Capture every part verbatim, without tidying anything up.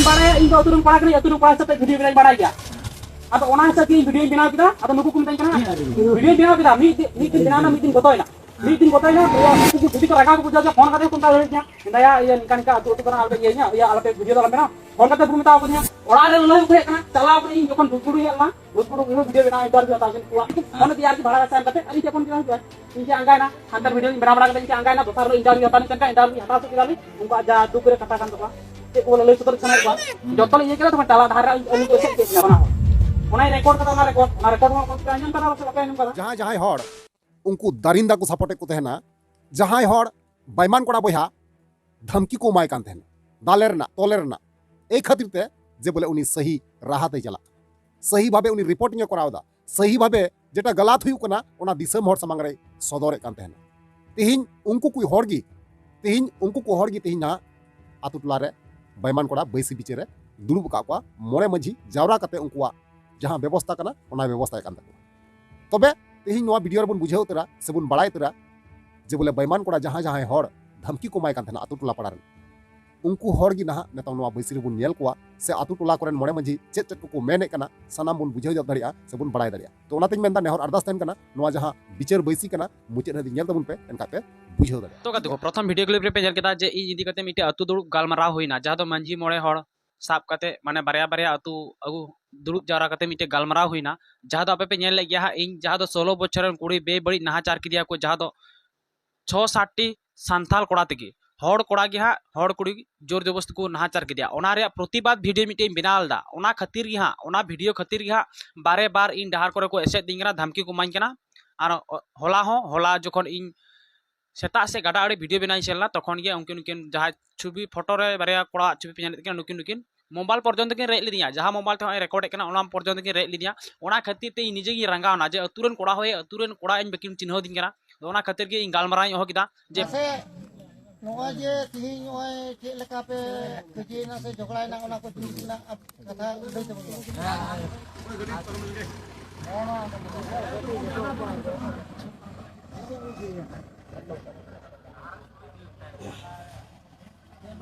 ᱵᱟᱲᱟᱭᱟ, ᱤᱧ ᱫᱚ ᱟᱹᱛᱩ ᱨᱮᱱ ᱠᱚᱲᱟ ᱠᱟᱹᱱᱟᱹᱧ, ᱟᱹᱛᱩ ᱨᱮᱱ ᱠᱚᱲᱟ ᱦᱤᱥᱟᱹᱵ ᱛᱮ ᱵᱷᱤᱰᱤᱭᱳ ᱵᱮᱱᱟᱣ ᱵᱟᱲᱟᱭ ᱜᱮᱭᱟ᱾ ᱟᱫᱚ ᱚᱱᱟ ᱦᱤᱥᱟᱹᱵ ᱛᱮ ᱤᱧ ᱵᱷᱤᱰᱤᱭᱳᱧ ᱵᱮᱱᱟᱣ ᱠᱮᱫᱟ᱾ ᱟᱫᱚ ᱱᱩᱠᱩ ᱠᱚ ᱢᱮᱛᱟᱧ ᱠᱟᱱᱟ, ᱵᱷᱤᱰᱤᱭᱳᱧ ᱵᱮᱱᱟᱣ ᱠᱮᱫᱟ, ᱢᱤᱫ ᱫᱤᱱ, ᱢᱤᱫ ᱫᱤᱱ ᱵᱮᱱᱟᱣ ᱮᱱᱟ, ᱢᱤᱫ ᱫᱤᱱ ᱜᱚᱛᱚᱭᱮᱱᱟ᱾ ᱢᱤᱫ ᱫᱤᱱ ᱜᱚᱛᱚᱭᱮᱱᱟ, ᱱᱩᱭ ᱩᱱᱠᱩ ᱡᱩᱫᱤ ᱠᱚ ᱨᱟᱸᱜᱟᱣ ᱠᱚ ᱵᱩᱡᱷᱟᱹᱣ ᱡᱮ ᱯᱷᱳᱱ ᱠᱟᱛᱮ ᱠᱚ ᱢᱮᱛᱟ ᱫᱟᱲᱮᱭᱟᱹᱧᱟ, ᱢᱮᱱᱫᱟᱭᱟ, "ᱤᱭᱟᱹ, ᱱᱤᱝᱠᱟ ᱱᱤᱝᱠᱟ ᱟᱹᱛᱩ ᱟᱹᱛᱩ ᱠᱟᱱᱟ, ᱟᱞᱚᱯᱮ ᱤᱭᱟᱹᱧᱟ, ᱤᱭᱟᱹ, ᱟᱞᱚᱯᱮ ᱵᱷᱤᱰᱤᱭᱳ ᱫᱚ ᱟᱞᱚᱢ ᱵᱮᱱᱟᱣᱟ᱾" ᱯᱷᱳᱱ ᱠᱟᱛᱮ ᱠᱚ ᱢᱮᱛᱟᱣ ᱠᱟᱫᱤᱧᱟ, ᱚᱲᱟᱜ ᱨᱮ ᱞᱟᱹᱞᱟᱹᱭ ᱠᱚ ᱦᱮᱡ ᱠᱟᱱᱟ, ᱪᱟᱞᱟᱣ ᱠᱟᱛᱮ ᱤᱧ ᱡᱚᱠᱷᱚᱱ ᱵᱷᱩᱛᱜᱩᱲᱩ ᱦᱮᱡ ᱞᱮᱱᱟ, ᱵᱷᱩᱛᱜᱩᱲᱩ ᱤᱧ ᱦᱚᱸ ᱵᱷᱤᱰᱤᱭᱳ ᱵᱮᱱᱟᱣ ᱤᱧ ᱤᱱᱴᱟᱨᱵᱷᱤᱭᱩ ᱦᱟᱛᱟᱣ ᱠᱟᱛᱮ ᱯᱷᱳᱱ ᱟᱫᱮᱭᱟ ᱟᱨᱠᱤ, ᱵᱷᱟᱲᱟ ᱨᱮ ᱥᱮᱱ ᱠᱟᱛᱮ ᱟᱨ ᱤᱧ ᱴᱷᱮᱱ ᱯᱷᱳᱱ ᱠᱮᱫᱟ, ᱦᱤᱡᱩᱜᱼᱟ᱾ ᱤᱧ ᱪᱮᱫ ᱟᱸᱜᱟᱭᱱᱟ, ᱦᱟᱱᱛᱮ ᱵᱷᱤᱰᱤᱭᱳ ᱤᱧ ᱵᱮᱱᱟᱣ ᱵᱟᱲᱟ ᱠᱮᱫᱟ, ᱤᱧ ᱪᱮᱫ ᱟᱸᱜᱟᱭᱱᱟ, ᱫᱚᱥᱟᱨ ᱦᱤᱞᱳᱜ ᱤᱱᱴᱟᱨᱵᱷᱤᱭᱩ ᱦᱟᱛᱟᱣ ᱞᱤᱧ ᱥᱮᱱ ᱠᱟᱱᱟ, ᱤᱱᱴᱟᱨᱵᱷᱤᱭᱩ ᱦᱟᱛᱟᱣ ᱦᱚᱪᱚ ᱠᱮᱫᱟᱞᱤᱧ, ᱩᱱᱠᱩᱣᱟᱜ ᱡᱟ ᱫᱩᱠ ᱨᱮ ᱠᱟᱛᱷᱟ ᱠᱟᱱ ᱛᱟᱠᱚᱣᱟ, ᱪᱮᱫ ᱠᱚ ᱵᱚᱞᱮ ᱞᱟᱹᱭ ᱥᱚᱫᱚᱨ ᱥᱟᱱᱟᱭᱮᱫ ᱠᱚᱣᱟ, ᱡᱚᱛᱚ ᱞᱮ ᱤᱭᱟᱹ ᱠᱮᱫᱟ, ᱛᱚᱠᱷᱚᱱ ᱪᱟᱞᱟᱜ ᱰᱟᱦᱟᱨ ᱨᱮ ᱟᱹᱞᱤᱧ ᱠᱚ ᱮᱥᱮᱫ ᱠᱮᱫ ᱞᱤᱧᱟ ᱵᱟᱱᱟ ᱦᱚᱲ᱾ ᱚᱱᱟᱧ ᱨᱮᱠᱚᱨᱰ ᱠᱟᱫᱟ, ᱚᱱᱟ ᱨᱮᱠᱚᱨᱰ, ᱚᱱᱟ ᱨᱮᱠᱚᱨᱰ ᱦᱚᱸ ᱚᱠᱚᱭ ᱯᱮ ᱟᱸᱡᱚᱢ ᱠᱟᱫᱟ ᱥᱮ ᱵᱟᱯᱮ ᱟᱸᱡᱚᱢ ᱠᱟᱫᱟ? ᱡᱟᱦᱟᱸᱭ, ᱡᱟᱦᱟᱸᱭ ᱦᱚᱲ ᱩᱱᱠᱩ ᱫᱟᱨᱤᱱᱫᱟ ᱠᱚ ᱥᱟᱯᱳᱨᱴ ᱮᱫ ᱠᱚ ᱛᱟᱦᱮᱱᱟ, ᱡᱟᱦᱟᱸᱭ ᱦᱚᱲ ᱵᱟᱭᱢᱟᱱ ᱠᱚᱲᱟ ᱵᱚᱭᱦᱟ ᱫᱷᱟᱢᱠᱤ ᱠᱚ ᱮᱢᱟᱭ ᱠᱟᱱ ᱛᱟᱦᱮᱱᱟ, ᱫᱟᱞᱮ ᱨᱮᱱᱟᱜ, ᱛᱚᱞᱮ ᱨᱮᱱᱟᱜ, ᱮᱭ ᱠᱷᱟᱹᱛᱤᱨ ᱛᱮ ᱡᱮ ᱵᱚᱞᱮ ᱩᱱᱤ ᱥᱟᱹᱦᱤ ᱨᱟᱦᱟ ᱛᱮᱭ ᱪᱟᱞᱟᱜ ᱠᱟᱱᱟ, ᱥᱟᱹᱦᱤ ᱵᱷᱟᱵᱮ ᱩᱱᱤ ᱨᱤᱯᱳᱨᱴᱤᱝ ᱮ ᱠᱚᱨᱟᱣ ᱮᱫᱟ, ᱥᱟᱹᱦᱤ ᱵᱷᱟᱵᱮ ᱡᱮᱴᱟ ᱜᱟᱞᱟᱛ ᱦᱩᱭᱩᱜ ᱠᱟᱱᱟ ᱚᱱᱟ ᱫᱤᱥᱚᱢ ᱦᱚᱲ ᱥᱟᱢᱟᱝ ᱨᱮᱭ ᱥᱚᱫᱚᱨᱮᱫ ᱠᱟᱱ ᱛᱟᱦᱮᱱᱟ᱾ ᱛᱮᱦᱮᱧ ᱩᱱᱠᱩ ᱠᱚ ᱦᱚᱲ ᱜᱮ, ᱛᱮᱦᱮᱧ ᱩᱱᱠᱩ ᱠᱚ ᱦᱚᱲ ᱜᱮ ᱛᱮᱦᱮᱧ ᱱᱟᱦᱟᱜ ᱟᱛᱳ ᱴᱚᱞᱟ ᱨᱮ ᱵᱟᱭᱢᱟᱱ ᱠᱚᱲᱟ ᱵᱟᱹᱭᱥᱤ ᱵᱤᱪᱟᱹᱨ ᱨᱮ ᱫᱩᱲᱩᱵ ᱟᱠᱟᱫ ᱠᱚᱣᱟ, ᱢᱚᱬᱮ ᱢᱟᱹᱡᱷᱤ ᱡᱟᱣᱨᱟ ᱠᱟᱛᱮ ᱩᱱᱠᱩᱣᱟᱜ ᱡᱟᱦᱟᱸ ᱵᱮᱵᱚᱥᱛᱟ ᱠᱟᱱᱟ ᱚᱱᱟ ᱵᱮᱵᱚᱥᱛᱟᱭ ᱠᱟᱱ ᱛᱟᱠᱚᱣᱟ᱾ ᱛᱚᱵᱮ ᱛᱮᱦᱮᱧ ᱱᱚᱣᱟ ᱵᱷᱤᱰᱤᱭᱳ ᱨᱮᱵᱚᱱ ᱵᱩᱡᱷᱟᱹᱣ ᱩᱛᱟᱹᱨᱟ ᱥᱮᱵᱚᱱ ᱵᱟᱲᱟᱭ ᱩᱛᱟᱹᱨᱟ ᱡᱮ ᱵᱚᱞᱮ ᱵᱟᱭᱢᱟᱱ ᱠᱚᱲᱟ ᱡᱟᱦᱟᱸ ᱡᱟᱦᱟᱸᱭ ᱦᱚᱲ ᱫᱷᱟᱢᱠᱤ ᱠᱚ ᱮᱢᱟᱭ ᱠᱟᱱ ᱛᱟᱦᱮᱱᱟ ᱟᱛᱳ ᱴᱚᱞᱟ ᱯᱟᱲᱟ ᱨᱮᱱ, ᱩᱱᱠᱩ ᱦᱚᱲ ᱜᱮ ᱱᱟᱦᱟᱜ ᱱᱤᱛᱚᱝ ᱱᱚᱣᱟ ᱵᱟᱹᱭᱥᱤ ᱨᱮᱵᱚᱱ ᱧᱮᱞ ᱠᱚᱣᱟ ᱥᱮ ᱟᱛᱳ ᱴᱚᱞᱟ ᱠᱚᱨᱮᱱ ᱢᱚᱬᱮ ᱢᱟᱹᱡᱷᱤ ᱪᱮᱫ ᱪᱮᱫ ᱠᱚᱠᱚ ᱢᱮᱱᱮᱫ ᱠᱟᱱᱟ, ᱥᱟᱱᱟᱢ ᱵᱚᱱ ᱵᱩᱡᱷᱟᱹᱣ ᱫᱟᱲᱮᱭᱟᱜᱼᱟ ᱥᱮᱵᱚᱱ ᱵᱟᱲᱟᱭ ᱫᱟᱲᱮᱭᱟᱜᱼᱟ᱾ ᱛᱚ ᱚᱱᱟᱛᱮᱧ ᱢᱮᱱᱫᱟ, ᱱᱮᱦᱚᱨ ᱟᱨᱫᱟᱥ ᱛᱟᱦᱮᱱ ᱠᱟᱱᱟ, ᱱᱚᱣᱟ ᱡᱟᱦᱟᱸ ᱵᱤᱪᱟᱹᱨ ᱵᱟᱹᱭᱥᱤ ᱠᱟᱱᱟ, ᱢᱩᱪᱟᱹᱫ ᱦᱟᱹᱵᱤᱡ ᱧᱮᱞ ᱛᱟᱵᱚᱱ ᱯᱮ, ᱮᱱᱠᱷᱟᱡ ᱯᱮ ᱵᱩᱡᱷᱟᱹᱣ ᱫᱟᱲᱮᱭᱟᱜᱼᱟ᱾ ᱛᱚ ᱜᱟᱛᱮ ᱠᱚ, ᱯᱨᱚᱛᱷᱚᱢ ᱵᱷᱤᱰᱤᱭᱳ ᱠᱞᱤᱯ ᱨᱮᱯᱮ ᱧᱮᱞ ᱠᱮᱫᱟ ᱡᱮ ᱤᱧ ᱤᱫᱤ ᱠᱟᱛᱮ ᱢᱤᱫᱴᱮᱡ ᱟᱹᱛᱩ ᱫᱩᱲᱩᱵ ᱜᱟᱞᱢᱟᱨᱟᱣ ᱦᱩᱭᱱᱟ, ᱡᱟᱦᱟᱸ ᱫᱚ ᱢᱟᱹᱡᱷᱤ ᱢᱚᱬᱮ ᱦᱚᱲ ᱥᱟᱵ ᱠᱟᱛᱮ, ᱢᱟᱱᱮ ᱵᱟᱨᱭᱟ ᱵᱟᱨᱭᱟ ᱟᱹᱛᱩ ᱟᱹᱜᱩ, ᱫᱩᱲᱩᱵ ᱡᱟᱣᱨᱟ ᱠᱟᱛᱮ ᱢᱤᱫᱴᱮᱡ ᱜᱟᱞᱢᱟᱨᱟᱣ ᱦᱩᱭᱱᱟ, ᱡᱟᱦᱟᱸ ᱫᱚ ᱟᱯᱮ ᱯᱮ ᱧᱮᱞ ᱞᱮᱫ ᱜᱮᱭᱟ ᱦᱟᱸᱜ, ᱤᱧ ᱡᱟᱦᱟᱸ ᱫᱚ ᱥᱳᱞᱳ ᱵᱚᱪᱷᱚᱨ ᱨᱮᱱ ᱠᱩᱲᱤ ᱵᱮᱵᱟᱹᱲᱤᱡ ᱱᱟᱦᱟᱪᱟᱨ ᱠᱮᱫᱮᱭᱟ ᱠᱚ, ᱡᱟᱦᱟᱸ ᱫᱚ ᱪᱷᱚ ᱥᱟᱛ ᱴᱤ ᱥᱟᱱᱛᱟᱞ ᱠᱚᱲᱟ ᱛᱮᱜᱮ, ᱦᱚᱲ ᱠᱚᱲᱟ ᱜᱮ ᱦᱟᱸᱜ, ᱦᱚᱲ ᱠᱩᱲᱤ ᱡᱳᱨ ᱡᱚᱵᱚᱥᱛᱤ ᱠᱚ ᱱᱟᱦᱟᱪᱟᱨ ᱠᱮᱫᱮᱭᱟ᱾ ᱚᱱᱟ ᱨᱮᱭᱟᱜ ᱯᱨᱚᱛᱤᱵᱟᱫ ᱵᱷᱤᱰᱤᱭᱳ ᱢᱤᱫᱴᱮᱡ ᱤᱧ ᱵᱮᱱᱟᱣ ᱞᱮᱫᱟ᱾ ᱚᱱᱟ ᱠᱷᱟᱹᱛᱤᱨ ᱜᱮ ᱦᱟᱸᱜ, ᱚᱱᱟ ᱵᱷᱤᱰᱤᱭᱳ ᱠᱷᱟᱹᱛᱤᱨ ᱜᱮ ᱦᱟᱸᱜ ᱵᱟᱨᱮ ᱵᱟᱨ ᱤᱧ ᱰᱟᱦᱟᱨ ᱠᱚᱨᱮ ᱠᱚ ᱮᱥᱮᱫ ᱫᱤᱧ ᱠᱟᱱᱟ, ᱫᱷᱟᱢᱠᱤ ᱠᱚ ᱮᱢᱟᱹᱧ ᱠᱟᱱᱟ᱾ ᱟᱨ ᱦᱚᱞᱟ ᱦᱚᱸ, ᱦᱚᱞᱟ ᱡᱚᱠᱷᱚᱱ ᱤᱧ ᱥᱮᱛᱟᱜ ᱥᱮᱫ ᱜᱟᱰᱟ ᱟᱲᱮ ᱵᱷᱤᱰᱤᱭᱳ ᱵᱮᱱᱟᱣ ᱤᱧ ᱥᱮᱱ ᱞᱮᱱᱟ, ᱛᱚᱠᱷᱚᱱ ᱜᱮ ᱩᱱᱠᱤᱱ, ᱩᱱᱠᱤᱱ ᱡᱟᱦᱟᱸᱭ ᱪᱷᱚᱵᱤ ᱯᱷᱳᱴᱳ ᱨᱮ ᱵᱟᱨᱭᱟ ᱠᱚᱲᱟᱣᱟᱜ ᱪᱷᱚᱵᱤ ᱯᱮ ᱧᱮᱞᱮᱫ ᱠᱤᱱᱟ, ᱱᱩᱠᱤᱱ, ᱱᱩᱠᱤᱱ ᱢᱳᱵᱟᱭᱤᱞ ᱯᱚᱨᱡᱚᱱᱛᱚ ᱠᱤᱱ ᱨᱮᱡ ᱞᱤᱫᱤᱧᱟ, ᱡᱟᱦᱟᱸ ᱢᱳᱵᱟᱭᱤᱞ ᱛᱮ ᱦᱚᱸᱜᱼᱚᱭ ᱨᱮᱠᱚᱨᱰᱮᱫ ᱠᱟᱱᱟ, ᱚᱱᱟ ᱯᱚᱨᱡᱚᱱᱛᱚ ᱠᱤᱱ ᱨᱮᱡ ᱞᱤᱫᱤᱧᱟ᱾ ᱚᱱᱟ ᱠᱷᱟᱹᱛᱤᱨ ᱛᱮ ᱤᱧ ᱱᱤᱡᱮ ᱜᱤᱧ ᱨᱟᱸᱜᱟᱣᱱᱟ ᱡᱮ ᱟᱹᱛᱩ ᱨᱮᱱ ᱠᱚᱲᱟ ᱦᱚᱭᱮ ᱟᱹᱛᱩ ᱨᱮᱱ ᱠᱚᱲᱟ ᱤᱧ ᱵᱟᱹᱠᱤᱱ ᱪᱤᱱᱦᱟᱹᱣ ᱫᱤᱧ ᱠᱟᱱᱟ᱾ ᱟᱫᱚ ᱚᱱᱟ ᱠᱷᱟᱹᱛᱤᱨ ᱜᱮ ᱤᱧ ᱜᱟᱞᱢᱟᱨᱟᱣ ᱤᱧ ᱦᱚᱦᱚ ᱠᱮᱫᱟ ᱡᱮ ᱢᱟᱥᱮ, ᱱᱚᱜᱼᱚᱭ ᱡᱮ ᱛᱤᱦᱤᱧ ᱱᱚᱜᱼᱚᱭ ᱪᱮᱫ ᱞᱮᱠᱟ ᱯᱮ ᱠᱟᱹᱭᱡᱟᱹᱭᱮᱱᱟ ᱥᱮ ᱡᱷᱚᱜᱽᱲᱟᱭᱮᱱᱟ, ᱚᱱᱟ ᱠᱚ ᱡᱤᱱᱤᱥ ᱨᱮᱱᱟᱜ ᱠᱟᱛᱷᱟ ᱞᱟᱹᱭ ᱛᱟᱵᱚᱱ ᱢᱮ᱾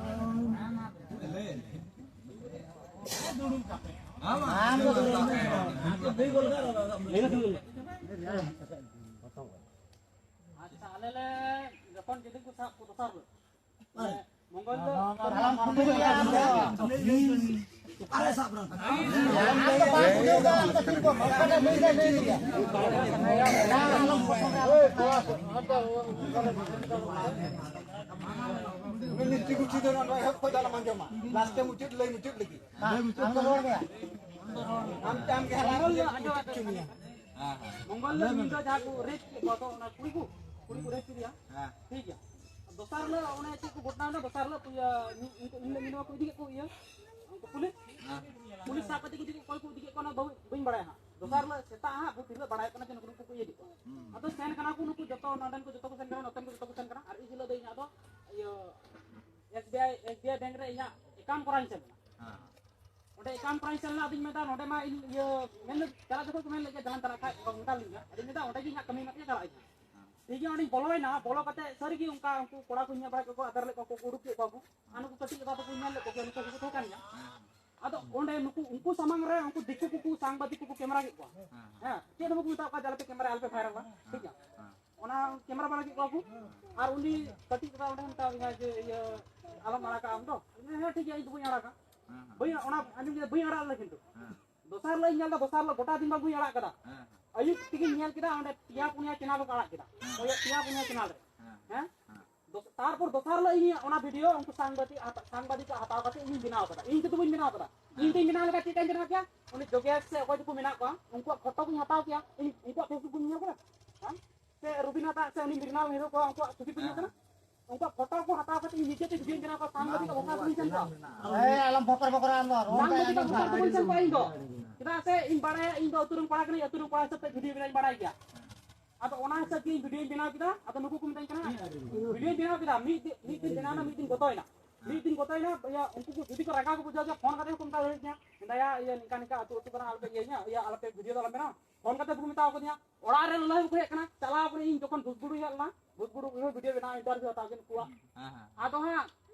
ᱟᱪᱪᱷᱟ, ᱟᱞᱮ ᱞᱮ ᱡᱚᱠᱷᱚᱱ ᱡᱩᱫᱤ ᱠᱚ ᱥᱟᱵ ᱠᱚ ᱫᱚᱥᱟᱨ ᱦᱤᱞᱳᱜ, ᱢᱚᱝᱜᱚᱞ ᱫᱚ ᱩᱱᱤ ᱞᱤᱪᱤ ᱜᱩᱪᱤ ᱫᱚ ᱱᱚᱣᱟ ᱮᱦᱚᱵ ᱠᱷᱚᱡ ᱫᱚ ᱟᱞᱚᱢ ᱟᱸᱡᱚᱢᱟ, ᱞᱟᱥᱴᱮ ᱢᱩᱪᱟᱹᱫ ᱞᱟᱹᱭ ᱢᱩᱪᱟᱹᱫ ᱞᱟᱹᱜᱤᱫ᱾ ᱟᱢ ᱛᱮ ᱟᱢ ᱜᱮ ᱦᱟᱞᱟᱝ ᱠᱟᱛᱮ ᱠᱚ ᱪᱩᱯ ᱪᱩᱢᱤᱭᱟ᱾ ᱢᱚᱝᱜᱚᱞ ᱦᱤᱞᱳᱜ ᱧᱤᱫᱟᱹ ᱡᱟᱦᱟᱸ ᱠᱚ ᱨᱮᱯ ᱠᱮᱫ ᱠᱚᱣᱟ, ᱛᱚ ᱚᱱᱟ ᱠᱩᱲᱤ ᱠᱚ, ᱠᱩᱲᱤ ᱠᱚ ᱨᱮᱯ ᱠᱮᱫᱮᱭᱟ᱾ ᱦᱮᱸ᱾ ᱴᱷᱤᱠ ᱜᱮᱭᱟ᱾ ᱫᱚᱥᱟᱨ ᱦᱤᱞᱳᱜ ᱚᱱᱮ ᱪᱮᱫ ᱠᱚ ᱜᱷᱚᱴᱱᱟ ᱚᱱᱟ ᱫᱚᱥᱟᱨ ᱦᱤᱞᱳᱜ ᱠᱚ ᱤᱭᱟᱹ, ᱩᱱ ᱦᱤᱞᱳᱜ ᱧᱤᱫᱟᱹ ᱠᱚ ᱤᱫᱤ ᱠᱮᱫ ᱠᱚ ᱤᱭᱟᱹ, ᱩᱱᱠᱩ ᱯᱩᱞᱤᱥ᱾ ᱦᱮᱸ᱾ ᱯᱩᱞᱤᱥ ᱥᱟᱵ ᱠᱟᱛᱮ ᱠᱚ ᱤᱫᱤ ᱠᱮᱫ ᱠᱚᱣᱟ, ᱚᱠᱚᱭ ᱠᱚ ᱤᱫᱤ ᱠᱮᱫ ᱠᱚᱣᱟ ᱚᱱᱟ ᱫᱚ ᱵᱟᱹᱧ ᱵᱟᱲᱟᱭᱟ ᱦᱟᱸᱜ᱾ ᱫᱚᱥᱟᱨ ᱦᱤᱞᱳᱜ ᱥᱮᱛᱟᱜ ᱦᱟᱸᱜ ᱵᱷᱳᱨ ᱦᱤᱞᱳᱜ ᱵᱟᱲᱟᱭ ᱠᱟᱱᱟ ᱡᱮ ᱱᱩᱠᱩ ᱠᱚ ᱤᱭᱟᱹ ᱠᱮᱫ ᱠᱚᱣᱟ᱾ ᱦᱩᱸ᱾ ᱟᱫᱚ ᱥᱮᱱ ᱠᱟᱱᱟ ᱠᱚ ᱱᱩᱠᱩ ᱡᱚᱛᱚ, ᱱᱚᱰᱮᱱ ᱠᱚ ᱡᱚᱛᱚ ᱠᱚ ᱥᱮᱱ ᱠᱟᱱᱟ, ᱱᱚᱛᱮᱱ ᱠᱚ ᱡᱚᱛᱚ ᱠᱚ ᱥᱮᱱ ᱠᱟᱱᱟ, ᱟᱨ ᱤᱧ ᱦᱤᱞᱳᱜ ᱫᱚ ᱤᱧᱟᱹᱜ ᱫᱚ ᱤᱭᱟᱹ S B I, S B I bank ᱨᱮ ᱤᱧᱟᱹᱜ ᱮᱠᱟᱣᱩᱱᱴ ᱠᱚᱨᱟᱣ ᱤᱧ ᱥᱮᱱ ᱞᱮᱱᱟ᱾ ᱦᱮᱸ᱾ ᱚᱸᱰᱮ ᱮᱠᱟᱣᱩᱱᱴ ᱠᱚᱨᱟᱣ ᱤᱧ ᱥᱮᱱ ᱞᱮᱱᱟ, ᱟᱫᱚᱧ ᱢᱮᱱᱫᱟ ᱱᱚᱰᱮ ᱢᱟ ᱤᱧ ᱤᱭᱟᱹ ᱢᱮᱱ ᱪᱟᱞᱟᱜ ᱡᱚᱠᱷᱚᱱ ᱠᱚ ᱢᱮᱱ ᱞᱮᱫ ᱜᱮ ᱫᱟᱬᱟᱱ ᱪᱟᱞᱟᱜ ᱠᱷᱟᱡ ᱚᱱᱠᱟ ᱞᱤᱧ ᱟᱫᱚᱧ ᱢᱮᱱᱫᱟ ᱚᱸᱰᱮ ᱜᱮ ᱤᱧᱟᱹᱜ ᱠᱟᱹᱢᱤ ᱢᱮᱱᱟᱜ ᱛᱤᱧᱟ, ᱪᱟᱞᱟᱜ ᱤᱧ ᱦᱟᱸᱜ᱾ ᱴᱷᱤᱠ ᱜᱮᱭᱟ, ᱚᱸᱰᱮᱧ ᱵᱚᱞᱚᱭᱮᱱᱟ, ᱵᱚᱞᱚ ᱠᱟᱛᱮ ᱥᱟᱹᱨᱤᱜᱮ ᱚᱱᱠᱟ ᱩᱱᱠᱩ ᱠᱚᱲᱟ ᱠᱚᱧ ᱧᱮᱞ ᱵᱟᱲᱟ ᱠᱮᱫ ᱠᱚᱣᱟ, ᱟᱫᱟᱨ ᱞᱮᱫ ᱠᱚᱣᱟ ᱠᱚ, ᱩᱰᱩᱠ ᱠᱮᱫ ᱠᱚᱣᱟ ᱠᱚ, ᱟᱨ ᱱᱩᱠᱩ ᱠᱟᱹᱴᱤᱡ ᱫᱟᱫᱟ ᱛᱟᱠᱚᱧ ᱧᱮᱞ ᱞᱮᱫ ᱠᱚᱜᱮᱭᱟ, ᱱᱩᱠᱩ ᱠᱚᱠᱚ ᱛᱟᱦᱮᱸ ᱠᱟᱱ ᱜᱮᱭᱟ᱾ ᱟᱫᱚ ᱚᱸᱰᱮ ᱱᱩᱠᱩ, ᱩᱱᱠᱩ ᱥᱟᱢᱟᱝ ᱨᱮ ᱩᱱᱠᱩ ᱫᱤᱠᱩ ᱠᱚᱠᱚ ᱥᱟᱝᱵᱟᱫᱤᱠ ᱠᱚᱠᱚ ᱠᱮᱢᱮᱨᱟ ᱠᱮᱫ ᱠᱚᱣᱟ᱾ ᱦᱮᱸ, ᱪᱮᱫ ᱦᱚᱸ ᱵᱟᱠᱚ ᱢᱮᱛᱟᱜ ᱠᱚᱣᱟ ᱡᱮ ᱟᱞᱚᱯᱮ ᱠᱮᱢᱮᱨᱟᱭᱟ, ᱟᱞᱚᱯᱮ ᱵᱷᱟᱭᱨᱟᱞᱟ, ᱴᱷᱤᱠ ᱜᱮᱭᱟ᱾ ᱚᱱᱟ ᱠᱮᱢᱮᱨᱟ ᱵᱟᱲᱟ ᱠᱮᱫ ᱠᱚᱣᱟ ᱠᱚ, ᱟᱨ ᱩᱱᱤ ᱠᱟᱹᱴᱤᱡ ᱫᱟᱫᱟ ᱚᱸᱰᱮ ᱢᱮᱛᱟᱣ ᱫᱤᱧᱟ ᱡᱮ, ᱤᱭᱟᱹ, ᱟᱞᱚᱢ ᱟᱲᱟᱜᱟ ᱟᱢ ᱫᱚ᱾ ᱦᱮᱸ, ᱴᱷᱤᱠ ᱜᱮᱭᱟ, ᱤᱧ ᱫᱚ ᱵᱟᱹᱧ ᱟᱲᱟᱜᱟ᱾ ᱵᱟᱹᱧ, ᱚᱱᱟ ᱟᱸᱡᱚᱢ ᱠᱮᱫᱟ, ᱵᱟᱹᱧ ᱟᱲᱟᱜ ᱞᱮᱫᱟ ᱠᱤᱱᱛᱩ᱾ ᱫᱚᱥᱟᱨ ᱦᱤᱞᱳᱜ ᱤᱧ ᱧᱮᱞ ᱮᱫᱟ, ᱫᱚᱥᱟᱨ ᱦᱤᱞᱳᱜ ᱜᱚᱴᱟ ᱫᱤᱱ ᱵᱟᱝ ᱵᱟᱹᱧ ᱟᱲᱟᱜ ᱠᱟᱫᱟ᱾ ᱟᱹᱭᱩᱵ ᱛᱮᱜᱮᱧ ᱧᱮᱞ ᱠᱮᱫᱟ, ᱚᱸᱰᱮ ᱯᱮᱭᱟ ᱯᱩᱱᱭᱟ ᱪᱮᱱᱮᱞ ᱠᱚ ᱟᱲᱟᱜ ᱠᱮᱫᱟ᱾ ᱦᱮᱸ᱾ ᱯᱮᱭᱟ ᱯᱩᱱᱭᱟ ᱪᱮᱱᱮᱞ ᱨᱮ᱾ ᱦᱮᱸ? ᱫᱚᱥ-, ᱛᱟᱨᱯᱚᱨ ᱫᱚᱥᱟᱨ ᱦᱤᱞᱳᱜ ᱤᱧ ᱚᱱᱟ ᱵᱷᱤᱰᱤᱭᱳ ᱩᱱᱠᱩ ᱥᱟᱝᱵᱟᱫᱤᱠ ᱦᱟᱛᱟ-, ᱥᱟᱝᱵᱟᱫᱤᱠ ᱦᱟᱛᱟᱣ ᱠᱟᱛᱮ ᱤᱧ ᱵᱮᱱᱟᱣ ᱠᱟᱫᱟ᱾ ᱤᱧ ᱛᱮᱫᱚ ᱵᱟᱹᱧ ᱵᱮᱱᱟᱣ ᱠᱟᱫᱟ᱾ ᱤᱧ ᱛᱮᱧ ᱵᱮᱱᱟᱣ ᱞᱮᱠᱷᱟᱱ ᱪᱮᱫ ᱞᱮᱠᱟᱧ ᱵᱮᱱᱟᱣ ᱠᱮᱭᱟ? ᱩᱱᱤ ᱡᱳᱜᱮᱥ ᱥᱮ ᱚᱠᱚᱭ ᱫᱚᱠᱚ ᱢᱮᱱᱟᱜ ᱠᱚᱣᱟ, ᱩᱱᱠᱩᱣᱟᱜ ᱯᱷᱳᱴᱳ ᱠᱚᱧ ᱦᱟᱛᱟᱣ ᱠᱮᱭᱟ, ᱤᱧ ᱩᱱᱠᱩᱣᱟᱜ Facebook ᱠᱚᱧ ᱧᱮᱞ ᱠᱮᱫᱟ᱾ ᱦᱮᱸ? ᱥᱮ ᱨᱩᱵᱤᱱᱟ ᱫᱟᱜ ᱥᱮ ᱩᱱᱤ ᱢᱨᱤᱱᱟᱞ ᱦᱮᱢᱵᱨᱚᱢ ᱠᱚᱣᱟᱜ ᱩᱱᱠᱩᱣᱟᱜ ᱪᱷᱚᱵᱤ ᱠᱚᱧ ᱧᱮᱞ ᱠᱮᱫᱟ᱾ ᱩᱱᱠᱩᱣᱟᱜ ᱯᱷᱳᱴᱳ ᱠᱚ ᱦᱟᱛᱟᱣ ᱠᱟᱛᱮ ᱤᱧ ᱱᱤᱡᱮ ᱛᱮ ᱵᱷᱤᱰᱤᱭᱳᱧ ᱵᱮᱱᱟᱣ ᱠᱟᱫᱟ, ᱥᱟᱝᱵᱟᱫᱤᱠ ᱚᱠᱟ ᱠᱚᱨᱮᱧ ᱥᱮᱱ ᱠᱚᱣᱟ? ᱮᱭ, ᱟᱞᱚᱢ ᱯᱷᱚᱠᱚᱨ ᱯᱷᱚᱠᱚᱨᱟ ᱟᱢ ᱫᱚ, ᱨᱚᱲ ᱢᱮ, ᱥᱟᱝᱵᱟᱫᱤᱠ ᱟᱸᱡᱚᱢ ᱚᱠᱟ ᱢᱮ᱾ ᱠᱚᱨᱮᱧ ᱥᱮᱱ ᱠᱚᱣᱟ ᱤᱧ ᱫᱚ? ᱪᱮᱫᱟᱜ ᱥᱮ ᱤᱧ ᱵᱟᱲᱟᱭᱟ, ᱤᱧ ᱫᱚ ᱟᱹᱛᱩ ᱨᱮᱱ ᱠᱚᱲᱟ ᱠᱟᱹᱱᱟᱹᱧ, ᱟᱹᱛᱩ ᱨᱮᱱ ᱠᱚᱲᱟ ᱦᱤᱥᱟᱹᱵ ᱛᱮ ᱵᱷᱤᱰᱤᱭᱳ ᱵᱮᱱᱟᱣᱤᱧ ᱵᱟᱲᱟᱭ ᱜᱮᱭᱟ᱾ ᱟᱫᱚ ᱚᱱᱟ ᱦᱤᱥᱟᱹᱵ ᱜᱮ ᱤᱧ ᱵᱷᱤᱰᱤᱭᱳᱧ ᱵᱮᱱᱟᱣ ᱠᱮᱫᱟ᱾ ᱟᱫᱚ ᱱᱩᱠᱩ ᱠᱚ ᱢᱤᱛᱟᱹᱧ ᱠᱟᱱᱟ, ᱵᱷᱤᱰᱤᱭᱳᱧ ᱵᱮᱱᱟᱣ ᱠᱮᱫᱟ, ᱢᱤᱫ ᱫᱤᱱ, ᱢᱤᱫ ᱫᱤᱱ ᱵᱮᱱᱟᱣ ᱮᱱᱟ, ᱢᱤᱫ ᱫᱤᱱ ᱜᱚᱛᱚᱭᱮᱱᱟ᱾ ᱢᱤᱫ ᱫᱤᱱ ᱜᱚᱛᱚᱭᱮᱱᱟ, ᱤᱭᱟᱹ, ᱩᱱᱠᱩ ᱠᱚ ᱡᱩᱫᱤ ᱠᱚ ᱨᱟᱸᱜᱟᱣ ᱠᱚ ᱵᱩᱡᱷᱟᱹᱣ ᱜᱮᱭᱟ, ᱯᱷᱳᱱ ᱠᱟᱛᱮ ᱦᱚᱸᱠᱚ ᱢᱮᱛᱟ ᱫᱟᱲᱮᱭᱟᱹᱧᱟ, ᱢᱮᱱᱫᱟᱭᱟ, ᱤᱭᱟᱹ, ᱱᱤᱝᱠᱟ ᱱᱤᱝᱠᱟ ᱟᱹᱛᱩ ᱟᱹᱛᱩ ᱠᱟᱱᱟ, ᱟᱞᱚᱯᱮ ᱤᱭᱟᱹᱭᱟ, ᱤᱭᱟᱹ, ᱟᱞᱚᱯᱮ ᱵᱷᱤᱰᱤᱭᱳ ᱫᱚ ᱟᱞᱚᱢ ᱵᱮᱱᱟᱣᱟ᱾ ᱯᱷᱳᱱ ᱠᱟᱛᱮ ᱠᱚ ᱢᱮᱛᱟᱣ ᱠᱟᱫᱤᱧᱟ, ᱚᱲᱟᱜ ᱨᱮ ᱞᱟᱹᱞᱟᱹᱭ ᱵᱟᱠᱚ ᱦᱮᱡ ᱠᱟᱱᱟ, ᱪᱟᱞᱟᱣ ᱠᱟᱱᱟ ᱤᱧ ᱡᱚᱠᱷᱚᱱ ᱫᱷᱩᱥᱜᱩᱲᱩ ᱦᱮᱡ ᱞᱮᱱᱟ, ᱫᱷᱩᱥᱜᱩᱲᱩ ᱤᱧ ᱦᱚᱸ ᱵᱷᱤᱰᱤᱭᱳ ᱵᱮᱱᱟᱣ ᱤᱱᱴᱟᱨᱵᱷᱤᱭᱩ ᱦᱟᱛᱟᱣ ᱠᱤᱱ ᱠᱚᱣᱟ᱾ ᱦᱮᱸ, ᱦᱮᱸ᱾ ᱟᱫᱚ ᱦᱟᱸᱜ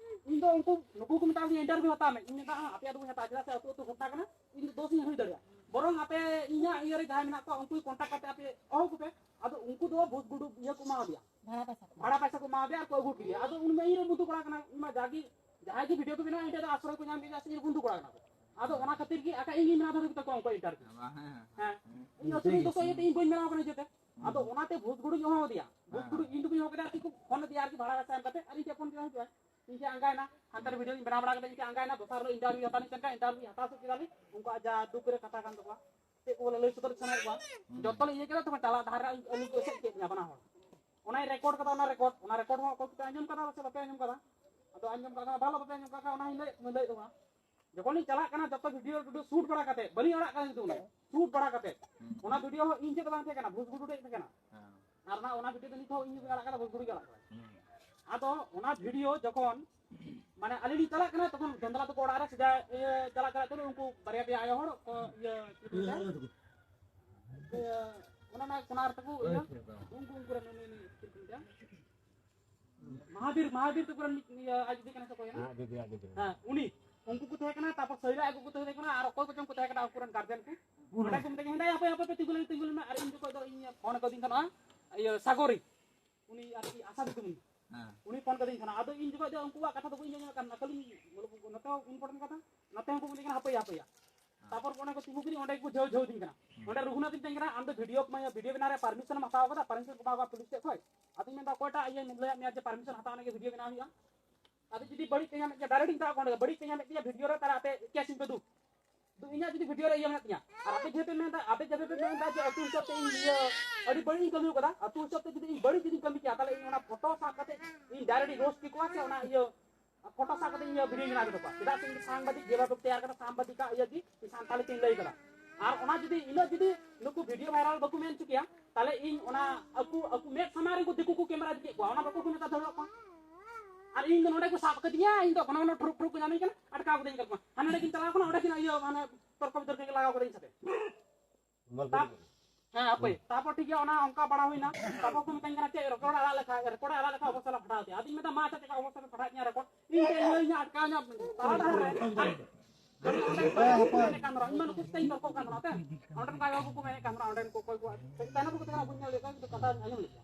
ᱤᱧ ᱫᱚ ᱩᱱᱠᱩ, ᱱᱩᱠᱩ ᱠᱚ ᱢᱮᱛᱟ ᱫᱤᱧᱟ ᱤᱱᱴᱟᱨᱵᱷᱤᱭᱩ ᱦᱟᱛᱟᱣ ᱢᱮ, ᱤᱧ ᱢᱮᱛᱟ ᱟᱯᱮᱭᱟᱜ ᱫᱚ ᱵᱟᱹᱧ ᱦᱟᱛᱟᱣᱟ, ᱪᱮᱫᱟᱜ ᱥᱮ ᱟᱹᱛᱩ ᱟᱹᱛᱩ ᱜᱷᱚᱴᱱᱟ ᱠᱟᱱᱟ, ᱤᱧ ᱫᱚ ᱫᱳᱥ ᱤᱧ ᱦᱩᱭ ᱫᱟᱲᱮᱭᱟᱜᱼᱟ᱾ ᱵᱚᱨᱚᱝ ᱟᱯᱮ ᱤᱧᱟᱹᱜ ᱤᱭᱟᱹ ᱨᱮ ᱡᱟᱦᱟᱸᱭ ᱢᱮᱱᱟᱜ ᱠᱚᱣᱟ ᱩᱱᱠᱩ ᱠᱚᱱᱴᱟᱠᱴ ᱠᱟᱛᱮ ᱟᱯᱮ ᱦᱚᱦᱚ ᱠᱚᱯᱮ᱾ ᱟᱫᱚ ᱩᱱᱠᱩ ᱫᱚ ᱵᱷᱩᱛ ᱜᱩᱰᱩ ᱤᱭᱟᱹ ᱠᱚ ᱮᱢᱟ ᱫᱮᱭᱟ, ᱵᱷᱟᱲᱟ ᱯᱚᱭᱥᱟ ᱠᱚ ᱵᱷᱟᱲᱟ ᱯᱚᱭᱥᱟ ᱠᱚ ᱮᱢᱟ ᱫᱮᱭᱟ ᱟᱨ ᱠᱚ ᱟᱹᱜᱩ ᱠᱮᱫᱮᱭᱟ᱾ ᱟᱫᱚ ᱩᱱᱤ ᱢᱟ ᱤᱧ ᱨᱮ ᱵᱩᱫᱷᱩ ᱠᱚᱲᱟ ᱠᱟᱱᱟ, ᱩᱱᱤ ᱢᱟ ᱡᱟᱜᱮ ᱡᱟᱦᱟᱸᱭ ᱜᱮ ᱵᱷᱤᱰᱤᱭᱳ ᱠᱚ ᱵᱮᱱᱟᱣᱟ ᱤᱧ ᱴᱷᱮᱱ ᱫᱚ ᱟᱥᱨᱚᱭ ᱠᱚ ᱧᱟᱢ ᱠᱮᱫᱟ ᱥᱮ ᱤᱧ ᱨᱮ ᱵᱩᱫᱷᱩ ᱠᱚᱲᱟ ᱠᱟᱱᱟ ᱠᱚ᱾ ᱟᱫᱚ ᱚᱱᱟ ᱠᱷᱟᱹᱛᱤᱨ ᱜᱮ ᱟᱠᱟ ᱤᱧ ᱜᱤᱧ ᱢᱮᱱᱟ ᱫᱷᱚᱨᱮ ᱠᱟᱛᱮ ᱠᱚ ᱚᱱᱠᱟ ᱤᱱᱴᱟᱨᱵᱷᱤᱭᱩ᱾ ᱦᱮᱸ, ᱦᱮᱸ, ᱦᱮᱸ᱾ ᱦᱮᱸ᱾ ᱤᱧ ᱟᱹᱛᱩ ᱨᱮ ᱫᱚᱥᱚ ᱤᱭᱟᱹᱛᱮ ᱤᱧ ᱵᱟᱹᱧ ᱢᱮᱱᱟᱣ ᱠᱟᱱᱟ ᱱᱤᱡᱮᱛᱮ᱾ ᱟᱫᱚ ᱚᱱᱟᱛᱮ ᱵᱷᱩᱛ ᱜᱩᱰᱩᱧ ᱦᱚᱦᱚ ᱟᱫᱮᱭᱟ᱾ ᱵᱷᱩᱛ ᱜᱩᱰᱩ ᱤᱧ ᱫᱚ ᱵᱟᱹᱧ ᱦᱚᱦᱚ ᱠᱮᱫᱟ, ᱟᱨ ᱠᱤ ᱠᱷᱩᱵ ᱯᱷᱳᱱ ᱟᱫᱮᱭᱟ ᱟᱨᱠᱤ ᱵᱷᱟᱲᱟ ᱨᱮ ᱛᱟᱦᱮᱱ ᱠᱟᱛᱮ, ᱟᱨ ᱤᱧ ᱴᱷᱮᱱ ᱯᱷᱳᱱ ᱠᱮᱫᱟ ᱦᱤᱡᱩᱜᱼᱟᱭ᱾ ᱤᱧ ᱴᱷᱮᱱ ᱟᱸᱜᱟᱭᱱᱟ, ᱦᱟᱱᱛᱮ ᱨᱮ ᱵᱷᱤᱰᱤᱭᱳ ᱤᱧ ᱵᱮᱱᱟᱣ ᱵᱟᱲᱟ ᱠᱮᱫᱟ, ᱤᱧ ᱴᱷᱮᱱ ᱟᱸᱜᱟᱭᱱᱟ, ᱫᱚᱥᱟᱨ ᱦᱤᱞᱳᱜ ᱤᱱᱴᱟᱨᱵᱷᱤᱭᱩ ᱦᱟᱛᱟᱣ ᱞᱤᱧ ᱥᱮᱱ ᱠᱟᱱᱟ, ᱤᱱᱴᱟᱨᱵᱷᱤᱭᱩ ᱦᱟᱛᱟᱣ ᱥᱟᱹᱛ ᱠᱮᱫᱟᱞᱤᱧ, ᱩᱱᱠᱩᱣᱟᱜ ᱡᱟ ᱫᱩᱠ ᱨᱮ ᱠᱟᱛᱷᱟ ᱠᱟᱱ ᱛᱟᱠᱚᱣᱟ᱾ ᱪᱮᱫ ᱠᱚ ᱵᱚᱞᱮ ᱞᱟᱹᱭ ᱥᱚᱫᱚᱨ ᱥᱟᱱᱟᱭᱮᱫ ᱠᱚᱣᱟ᱾ ᱦᱩᱸ᱾ ᱡᱚᱛᱚ ᱞᱮ ᱤᱭᱟᱹ ᱠᱮᱫᱟ, ᱛᱚᱵᱮ ᱪᱟᱞᱟᱜ ᱰᱟᱦᱟᱨ ᱨᱮ ᱟᱹᱞᱩ ᱠᱚ ᱮᱥᱮᱫ ᱠᱮᱫ ᱞᱮᱭᱟ ᱵᱟᱱᱟ ᱦᱚᱲ᱾ ᱚᱱᱟᱭ ᱨᱮᱠᱚᱨᱰ ᱠᱟᱫᱟ, ᱚᱱᱟ ᱨᱮᱠᱚᱨᱰ, ᱚᱱᱟ ᱨᱮᱠᱚᱨᱰ ᱦᱚᱸ ᱚᱠᱚᱭ ᱠᱚᱯᱮ ᱟᱸᱡᱚᱢ ᱠᱟᱫᱟ ᱥᱮ ᱵᱟᱯᱮ ᱟᱸᱡᱚᱢ ᱠᱟᱫᱟ? ᱟᱫᱚ ᱟᱸᱡᱚᱢ ᱠᱟᱫᱟ, ᱵᱷᱟᱞᱚ ᱵᱟᱯᱮ ᱟᱸᱡᱚᱢ ᱠᱟᱫ ᱠᱷᱟᱱ ᱚᱱᱟ ᱦᱚᱸᱧ ᱞᱟᱹᱭ, ᱞᱟᱹᱭ ᱫᱚ ᱵᱟᱝ᱾ ᱡᱚᱠᱷᱚᱱᱤᱧ ᱪᱟᱞᱟᱜ ᱠᱟᱱᱟ, ᱡᱚᱛᱚ ᱵᱷᱤᱰᱤᱭᱳ ᱴᱤᱰᱤᱭᱳ ᱥᱩᱴ ᱵᱟᱲᱟ ᱠᱟᱛᱮ, ᱵᱟᱹᱞᱤᱧ ᱟᱲᱟᱜ ᱠᱟᱱᱟ ᱠᱤᱱᱛᱩ ᱚᱱᱟ ᱥᱩᱴ ᱵᱟᱲᱟ ᱠᱟᱛᱮ, ᱦᱩᱸ᱾ ᱚᱱᱟ ᱵᱷᱤᱰᱤᱭᱳ ᱦᱚᱸ ᱤᱧ ᱴᱷᱮᱱ ᱫᱚ ᱵᱟᱝ ᱛᱟᱦᱮᱸ ᱠᱟᱱᱟ, ᱵᱷᱩᱛ ᱜᱩᱰᱩ ᱴᱷᱮᱱ ᱛᱟᱦᱮᱸ ᱠᱟᱱᱟ᱾ ᱦᱮᱸ᱾ ᱟᱨ ᱚᱱᱟ, ᱚᱱᱟ ᱵᱷᱤᱰᱤᱭᱳ ᱫᱚ ᱱᱤᱛ ᱦᱚᱸ ᱤᱧ ᱜᱮ ᱟᱲᱟᱜ ᱠᱟᱫᱟ, ᱵᱷᱩᱛ ᱜᱩᱰᱩ ᱜᱮ ᱟᱲᱟᱜ ᱠᱟᱫᱟ᱾ ᱦᱩᱸ᱾ ᱟᱫᱚ ᱚᱱᱟ ᱵᱷᱤᱰᱤᱭᱳ ᱡᱚᱠᱷᱚᱱ, ᱢᱟᱱᱮ, ᱟᱹᱞᱤᱧ ᱞᱤᱧ ᱪᱟᱞᱟᱜ ᱠᱟᱱᱟ, ᱛᱚᱠᱷᱚᱱ ᱫᱷᱚᱱᱫᱨᱟ ᱛᱟᱠᱚ ᱚᱲᱟᱜ ᱨᱮ ᱥᱮᱫᱟᱭ, ᱤᱭᱟᱹ, ᱪᱟᱞᱟᱜ ᱪᱟᱞᱟᱜ ᱛᱮ ᱩᱱᱠᱩ ᱵᱟᱨᱭᱟ ᱯᱮᱭᱟ ᱟᱭᱳ ᱦᱚᱲ ᱠᱚ, ᱤᱭᱟᱹ, ᱪᱮᱫ ᱠᱚ ᱢᱮᱛᱟᱜᱼᱟ? ᱤᱭᱟᱹ, ᱚᱱᱟ, ᱚᱱᱟ ᱠᱚᱱᱟ ᱨᱮ ᱛᱟᱠᱚ, ᱤᱭᱟᱹ, ᱩᱱᱠᱩ, ᱩᱱᱠᱩ ᱨᱮᱱ ᱩᱱᱤ, ᱩᱱᱤ, ᱪᱮᱫ ᱠᱚ ᱢᱮᱛᱟᱜᱼᱟ? ᱢᱟᱦᱟᱵᱤᱨ, ᱢᱟᱦᱟᱵᱤᱨ ᱛᱟᱠᱚ ᱨᱮᱱ ᱢᱤᱫ, ᱤᱭᱟᱹ, ᱟᱡ ᱫᱤᱫᱤ ᱠᱟᱱᱟ ᱥᱮ ᱚᱠᱚᱭ ᱠᱟᱱᱟ? ᱦᱮᱸ, ᱫᱤᱫᱤ, ᱟᱡ ᱫᱤᱫᱤ᱾ ᱦᱮᱸ, ᱩᱱᱤ, ᱩᱱᱠᱩ ᱠᱚ ᱛᱟᱦᱮᱸ ᱠᱟᱱᱟ, ᱛᱟᱨᱯᱚᱨ ᱥᱟᱹᱨᱤ ᱟᱡ ᱜᱚᱜᱚ ᱠᱚ ᱛᱟᱦᱮᱸ ᱠᱟᱱᱟ, ᱟᱨ ᱚᱠᱚᱭ ᱠᱚᱪᱚᱝ ᱠᱚ ᱛᱟᱦᱮᱸ ᱠᱟᱱᱟ, ᱩᱱᱠᱩ ᱨᱮᱱ ᱜᱟᱨᱡᱮᱱ ᱠᱚ᱾ ᱚᱸᱰᱮ ᱠᱚ ᱢᱮᱛᱟᱧ ᱠᱟᱱᱟ, ᱦᱮᱸ, ᱦᱟᱯᱳᱭ, ᱦᱟᱯᱳᱭ, ᱦᱟᱯᱳᱭ, ᱛᱤᱸᱜᱩ ᱞᱮᱢ, ᱛᱤᱸᱜᱩ ᱞᱮᱢ, ᱟᱨ ᱤᱧ ᱡᱚᱠᱷᱚᱡ ᱫᱚ ᱤᱧ ᱯᱷᱳᱱ ᱠᱟᱹᱫᱤᱧ ᱛᱟᱦᱮᱱᱟ, ᱤᱭᱟᱹ, ᱥᱟᱜᱚᱨᱤ, ᱩᱱᱤ ᱟᱨᱠᱤ ᱟᱥᱟ ᱫᱤᱫᱤᱢᱩᱱᱤ᱾ ᱦᱮᱸ᱾ ᱩᱱᱤ ᱯᱷᱳᱱ ᱠᱟᱹᱫᱤᱧ ᱛᱟᱦᱮᱱᱟ᱾ ᱟᱫᱚ ᱤᱧ ᱡᱚᱠᱷᱚᱡ ᱫᱚ ᱩᱱᱠᱩᱣᱟᱜ ᱠᱟᱛᱷᱟ ᱫᱚ ᱵᱟᱹᱧ ᱟᱸᱡᱚᱢᱮᱫ ᱠᱟᱱᱟ, ᱠᱷᱟᱹᱞᱤᱧ, ᱱᱚᱛᱮ ᱦᱚᱸ important ᱠᱟᱛᱷᱟ, ᱱᱚᱛᱮ ᱦᱚᱸᱠᱚ ᱢᱮᱛᱟᱧ ᱠᱟᱱᱟ, ᱦᱟᱯᱳᱭ, ᱦᱟᱯᱳᱭᱟ᱾ ᱦᱮᱸ᱾ ᱛᱟᱨᱯᱚᱨ ᱚᱸᱰᱮ ᱠᱚ ᱛᱤᱸᱜᱩ ᱠᱤᱫᱤᱧ, ᱚᱸᱰᱮ ᱜᱮᱠᱚ ᱡᱷᱟᱹᱣ, ᱡᱷᱟᱹᱣ ᱫᱤᱧ ᱠᱟᱱᱟ᱾ ᱦᱩᱸ᱾ ᱚᱸᱰᱮ ᱨᱚᱜᱷᱩᱱᱟᱛᱷ ᱢᱮᱛᱟᱧ ᱠᱟᱱᱟ, "ᱟᱢ ᱫᱚ ᱵᱷᱤᱰᱤᱭᱳ, ᱵᱷᱤᱰᱤᱭᱳ ᱵᱮᱱᱟᱣ ᱨᱮ permission ᱮᱢ ᱦᱟᱛᱟᱣ ᱠᱟᱫᱟ?" Permission ᱠᱚ ᱮᱢᱟ ᱠᱚᱣᱟ ᱯᱩᱞᱤᱥ ᱴᱷᱮᱡ ᱠᱷᱚᱡ᱾ ᱟᱫᱚᱧ ᱢᱮᱱᱫᱟ, "ᱚᱠᱚᱭᱴᱟᱜ ᱤᱭᱟᱹ ᱞᱟᱹᱭᱟᱫ ᱢᱮᱭᱟ ᱡᱮ permission ᱦᱟᱛᱟᱣ ᱞᱟᱹᱜᱤᱫ ᱵᱷᱤᱰᱤᱭᱳ ᱵᱮᱱᱟᱣ ᱦᱩᱭᱩᱜᱼᱟ?" ᱟᱫᱚ ᱡᱩᱫᱤ ᱵᱟᱹᱲᱤᱡ ᱯᱮ ᱧᱟᱢᱮᱫ ᱜᱮᱭᱟ, direct ᱤᱧ ᱢᱮᱛᱟ ᱠᱚᱣᱟ, ᱚᱸᱰᱮ ᱫᱚ ᱵᱟᱹᱲᱤᱡ ᱯᱮ ᱧᱟᱢᱮᱫ ᱜᱮᱭᱟ, ᱵᱷᱤᱰᱤᱭᱳ ᱨᱮ ᱛᱟᱦᱞᱮ ᱟᱯᱮ case ᱤᱧ ᱯᱮ ᱫᱩ᱾ ᱫᱩ ᱤᱧᱟᱹᱜ ᱡᱩᱫᱤ ᱵᱷᱤᱰᱤᱭᱳ ᱨᱮ ᱤᱭᱟᱹ ᱢᱮᱱᱟᱜ ᱛᱤᱧᱟ, ᱟᱨ ᱟᱯᱮ ᱡᱮᱦᱮᱛᱩ ᱢᱮᱱᱫᱟ, ᱟᱯᱮ ᱡᱮᱦᱮᱛᱩ ᱢᱮᱱᱫᱟ ᱡᱮ ᱟᱹᱛᱩ ᱦᱤᱥᱟᱹᱵ ᱛᱮ ᱤᱧ ᱤᱭᱟᱹ ᱟᱹᱰᱤ ᱵᱟᱹᱲᱤᱡ ᱤᱧ ᱠᱟᱹᱢᱤ ᱠᱟᱫᱟ, ᱟᱹᱛᱩ ᱦᱤᱥᱟᱹᱵ ᱛᱮ ᱡᱩᱫᱤ ᱤᱧ ᱵᱟᱹᱲᱤᱡ ᱡᱩᱫᱤᱧ ᱠᱟᱹᱢᱤ ᱠᱮᱭᱟ, ᱛᱟᱦᱞᱮ ᱤᱧ ᱚᱱᱟ ᱯᱷᱳᱴᱳ ᱥᱟᱵ ᱠᱟᱛᱮ ᱤᱧ direct ᱤᱧ roast ᱠᱮᱠᱚᱣᱟ, ᱥᱮ ᱚᱱᱟ ᱤᱭᱟᱹ ᱯᱷᱳᱴᱳ ᱥᱟᱵ ᱠᱟᱛᱮ ᱤᱧ ᱵᱷᱤᱰᱤᱭᱳ ᱵᱮᱱᱟᱣ ᱠᱮᱫ ᱛᱟᱠᱚᱣᱟ᱾ ᱪᱮᱫᱟᱜ ᱥᱮ ᱤᱧ ᱥᱟᱝᱵᱟᱫᱤᱠ ᱡᱮᱵᱷᱟᱵᱮ ᱛᱮᱭᱟᱨ ᱠᱟᱫᱟ, ᱥᱟᱝᱵᱟᱫᱤᱠᱟᱜ ᱤᱭᱟᱹ ᱜᱮ ᱤᱧ ᱥᱟᱱᱛᱟᱲᱤ ᱛᱮᱧ ᱞᱟᱹᱭ ᱠᱟᱫᱟ᱾ ᱟᱨ ᱚᱱᱟ ᱡᱩᱫᱤ ᱤᱱᱟᱹᱜ ᱡᱩᱫᱤ ᱱᱩᱠᱩ ᱵᱷᱤᱰᱤᱭᱳ viral ᱵᱟᱠᱚ ᱢᱮᱱ ᱦᱚᱪᱚ ᱠᱮᱭᱟ, ᱛᱟᱦᱞᱮ ᱤᱧ ᱚᱱᱟ ᱟᱠᱚ, ᱟᱠᱚ ᱢᱮᱫ ᱥᱟᱢᱟᱝ ᱨᱮ ᱩᱱᱠᱩ ᱫᱤᱠᱩ ᱠᱚ ᱠᱮᱢᱮᱨᱟ ᱤᱫᱤ ᱠᱮᱫ ᱠᱚᱣᱟ, ᱚᱱᱟ ᱵᱟᱠᱚ ᱢᱮᱛᱟ ᱫᱟᱲᱮᱭᱟᱜ ᱠᱚᱣᱟ᱾ ᱟᱨ ᱤᱧ ᱫᱚ ᱱᱚᱰᱮ ᱠᱚ ᱥᱟᱵ ᱠᱟᱫᱤᱧᱟ, ᱤᱧ ᱫᱚ ᱜᱷᱚᱱᱚ ᱜᱷᱚᱱᱚ ᱴᱷᱩᱨᱩᱠ ᱴᱷᱩᱨᱩᱠ ᱠᱚ ᱧᱟᱢᱤᱧ ᱠᱟᱱᱟ, ᱟᱴᱠᱟᱣ ᱠᱟᱛᱮᱧ ᱪᱟᱞᱟᱜ ᱠᱟᱱᱟ, ᱚᱸᱰᱮ ᱠᱤᱱ ᱤᱭᱟᱹ ᱢᱟᱱᱮ ᱛᱚᱨᱠᱚ ᱵᱤᱛᱚᱨᱠᱚ ᱞᱟᱜᱟᱣ ᱠᱟᱫᱟ ᱤᱧ ᱥᱟᱛᱮ᱾ ᱢᱟᱞ ᱛᱟ-, ᱯᱩᱨᱤ᱾ ᱦᱮᱸ, ᱦᱟᱯᱳᱭ᱾ ᱛᱟᱯᱚᱨ ᱴᱷᱤᱠ ᱜᱮᱭᱟ, ᱚᱱᱟ ᱚᱱᱠᱟ ᱵᱟᱲᱟ ᱦᱩᱭᱱᱟ᱾ ᱛᱟᱯᱚᱨ ᱠᱚ ᱢᱤᱛᱟᱹᱧ ᱠᱟᱱᱟ, "ᱪᱮᱫ ᱨᱮᱠᱚᱨᱰ ᱟᱲᱟᱜ ᱞᱮᱠᱷᱟᱡ, ᱨᱮᱠᱚᱨᱰ ᱟᱲᱟᱜ ᱞᱮᱠᱷᱟᱡ ᱚᱵᱚᱥᱛᱟ ᱞᱮ ᱯᱷᱟᱴᱟᱣ ᱛᱮ?" ᱟᱫᱚᱧ ᱢᱮᱱᱫᱟ, "ᱢᱟ, ᱟᱪᱪᱷᱟ, ᱪᱮᱫ ᱞᱮᱠᱟ ᱚᱵᱚᱥᱛᱟ ᱯᱮ ᱯᱷᱟᱴᱟᱣ ᱛᱤᱧᱟ ᱨᱮᱠᱚᱨᱰ?" ᱤᱧ ᱛᱮ ᱤᱧ ᱦᱚᱧ ᱟᱴᱠᱟᱣ ᱧᱚᱜ ᱛᱟᱞᱟ ᱰᱟᱦᱟᱨ ᱨᱮ᱾ ᱚᱸᱰᱮ ᱠᱚ ᱢᱮᱱᱮᱫ ᱠᱟᱱ ᱛᱟᱦᱮᱱᱟ, ᱤᱧ ᱢᱟ ᱱᱩᱠᱩ ᱥᱟᱛᱮᱜ ᱤᱧ ᱛᱚᱨᱠᱚᱜ ᱠᱟᱱ ᱛᱟᱦᱮᱱᱟ, ᱛᱮ ᱚᱸᱰᱮᱱ ᱠᱚ ᱟᱭᱳ ᱵᱟᱵᱟ ᱠᱚ ᱢᱮᱱᱮᱫ ᱠᱟᱱ ᱛᱟᱦᱮᱱᱟ, ᱚᱸᱰᱮᱱ ᱠᱚ ᱚᱠᱚᱭ ᱠᱚ ᱛᱟᱭᱱᱚᱢ ᱨᱮᱠᱚ ᱛᱟᱦᱮᱸ ᱠᱟᱱᱟ, ᱵᱟᱹᱧ ᱧᱮᱞ ᱞᱮᱫ ᱠᱚᱣᱟ, ᱠᱤᱱᱛᱩ ᱠᱟᱛᱷᱟ ᱟᱸᱡᱚᱢ ᱞᱮᱫ ᱠᱚᱣᱟ᱾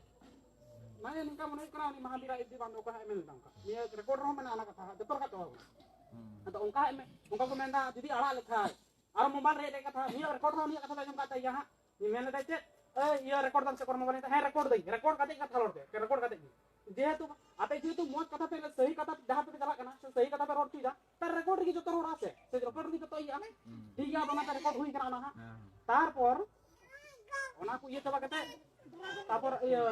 ᱢᱟᱱᱮ ᱱᱤᱝᱠᱟ ᱢᱚᱱᱮ ᱦᱩᱭᱩᱜ ᱠᱟᱱᱟ, ᱩᱱᱤ ᱢᱟᱦᱟᱵᱤᱨ ᱟᱡ ᱡᱩᱫᱤ ᱵᱟᱝ ᱫᱚ ᱚᱠᱚᱭ ᱦᱟᱸᱜ ᱮ ᱢᱮᱱ ᱞᱮᱫᱟ ᱚᱱᱠᱟ᱾ ᱱᱤᱭᱟᱹ ᱨᱮᱠᱚᱨᱰ ᱨᱮᱦᱚᱸ ᱢᱮᱱᱟᱜᱼᱟ ᱚᱱᱟ ᱠᱟᱛᱷᱟ ᱦᱟᱸᱜ, ᱡᱚᱛᱚ ᱨᱟᱠᱟᱵ ᱪᱟᱵᱟ ᱟᱠᱟᱱᱟ᱾ ᱟᱫᱚ ᱚᱱᱠᱟ ᱦᱟᱸᱜ ᱢᱮ-, ᱚᱱᱠᱟ ᱠᱚ ᱢᱮᱱᱫᱟ, ᱡᱩᱫᱤ ᱟᱲᱟᱜ ᱞᱮᱠᱷᱟᱡ, ᱟᱨ ᱢᱳᱵᱟᱭᱤᱞ ᱨᱮ ᱦᱮᱡ ᱠᱟᱛᱷᱟ, ᱱᱤᱭᱟᱹ ᱨᱮᱠᱚᱨᱰ ᱨᱮᱦᱚᱸ ᱱᱤᱭᱟᱹ ᱠᱟᱛᱷᱟ ᱫᱚ ᱟᱸᱡᱚᱢ ᱠᱟᱜ ᱛᱟᱭ ᱜᱮᱭᱟ ᱦᱟᱸᱜ᱾ ᱢᱮᱱ ᱞᱮᱫᱟᱭ ᱪᱮᱫ, "ᱮᱭ, ᱤᱭᱟᱹ ᱨᱮᱠᱚᱨᱰ ᱫᱟᱢ ᱥᱮ ᱠᱚᱨᱢᱚ ᱵᱟᱹᱱᱤᱡ ᱫᱟ?" ᱦᱮᱸ, ᱨᱮᱠᱚᱨᱰ ᱫᱟᱹᱧ, ᱨᱮᱠᱚᱨᱰ ᱠᱟᱛᱮ ᱠᱟᱛᱷᱟ ᱨᱚᱲ ᱯᱮ, ᱨᱮᱠᱚᱨᱰ ᱠᱟᱛᱮ ᱜᱮ᱾ ᱡᱮᱦᱮᱛᱩ ᱟᱯᱮ ᱡᱮᱦᱮᱛᱩ ᱢᱚᱡᱽ ᱠᱟᱛᱷᱟ ᱯᱮ, ᱥᱟᱹᱦᱤ ᱠᱟᱛᱷᱟ ᱡᱟᱦᱟᱸ ᱯᱮ ᱪᱟᱞᱟᱜ ᱠᱟᱱᱟ, ᱥᱮ ᱥᱟᱹᱦᱤ ᱠᱟᱛᱷᱟ ᱯᱮ ᱨᱚᱲ ᱦᱚᱪᱚᱭᱮᱫᱟ, ᱛᱟᱦᱞᱮ ᱨᱮᱠᱚᱨᱰ ᱨᱮᱜᱮ ᱡᱚᱛᱚ ᱨᱚᱲᱟ ᱥᱮ, ᱥᱮ ᱨᱮᱠᱚᱨᱰ ᱨᱮᱜᱮ ᱡᱚᱛᱚ ᱤᱭᱟᱹᱜᱼᱟ᱾ ᱦᱩᱸ᱾ ᱴᱷᱤᱠ ᱜᱮᱭᱟ, ᱟᱫᱚ ᱚᱱᱟᱛᱮ ᱨᱮᱠᱚᱨᱰ ᱦᱩᱭ ᱠᱟᱱᱟ ᱚᱱᱟ ᱦᱟᱸᱜ᱾ ᱦᱮᱸ, ᱦᱮᱸ᱾ ᱛᱟᱨᱯᱚᱨ ᱚᱱᱟ ᱠᱚ ᱤᱭᱟᱹ ᱪᱟᱵᱟ ᱠᱟᱛᱮ, ᱛᱟᱨᱯᱚᱨ ᱤᱭᱟᱹ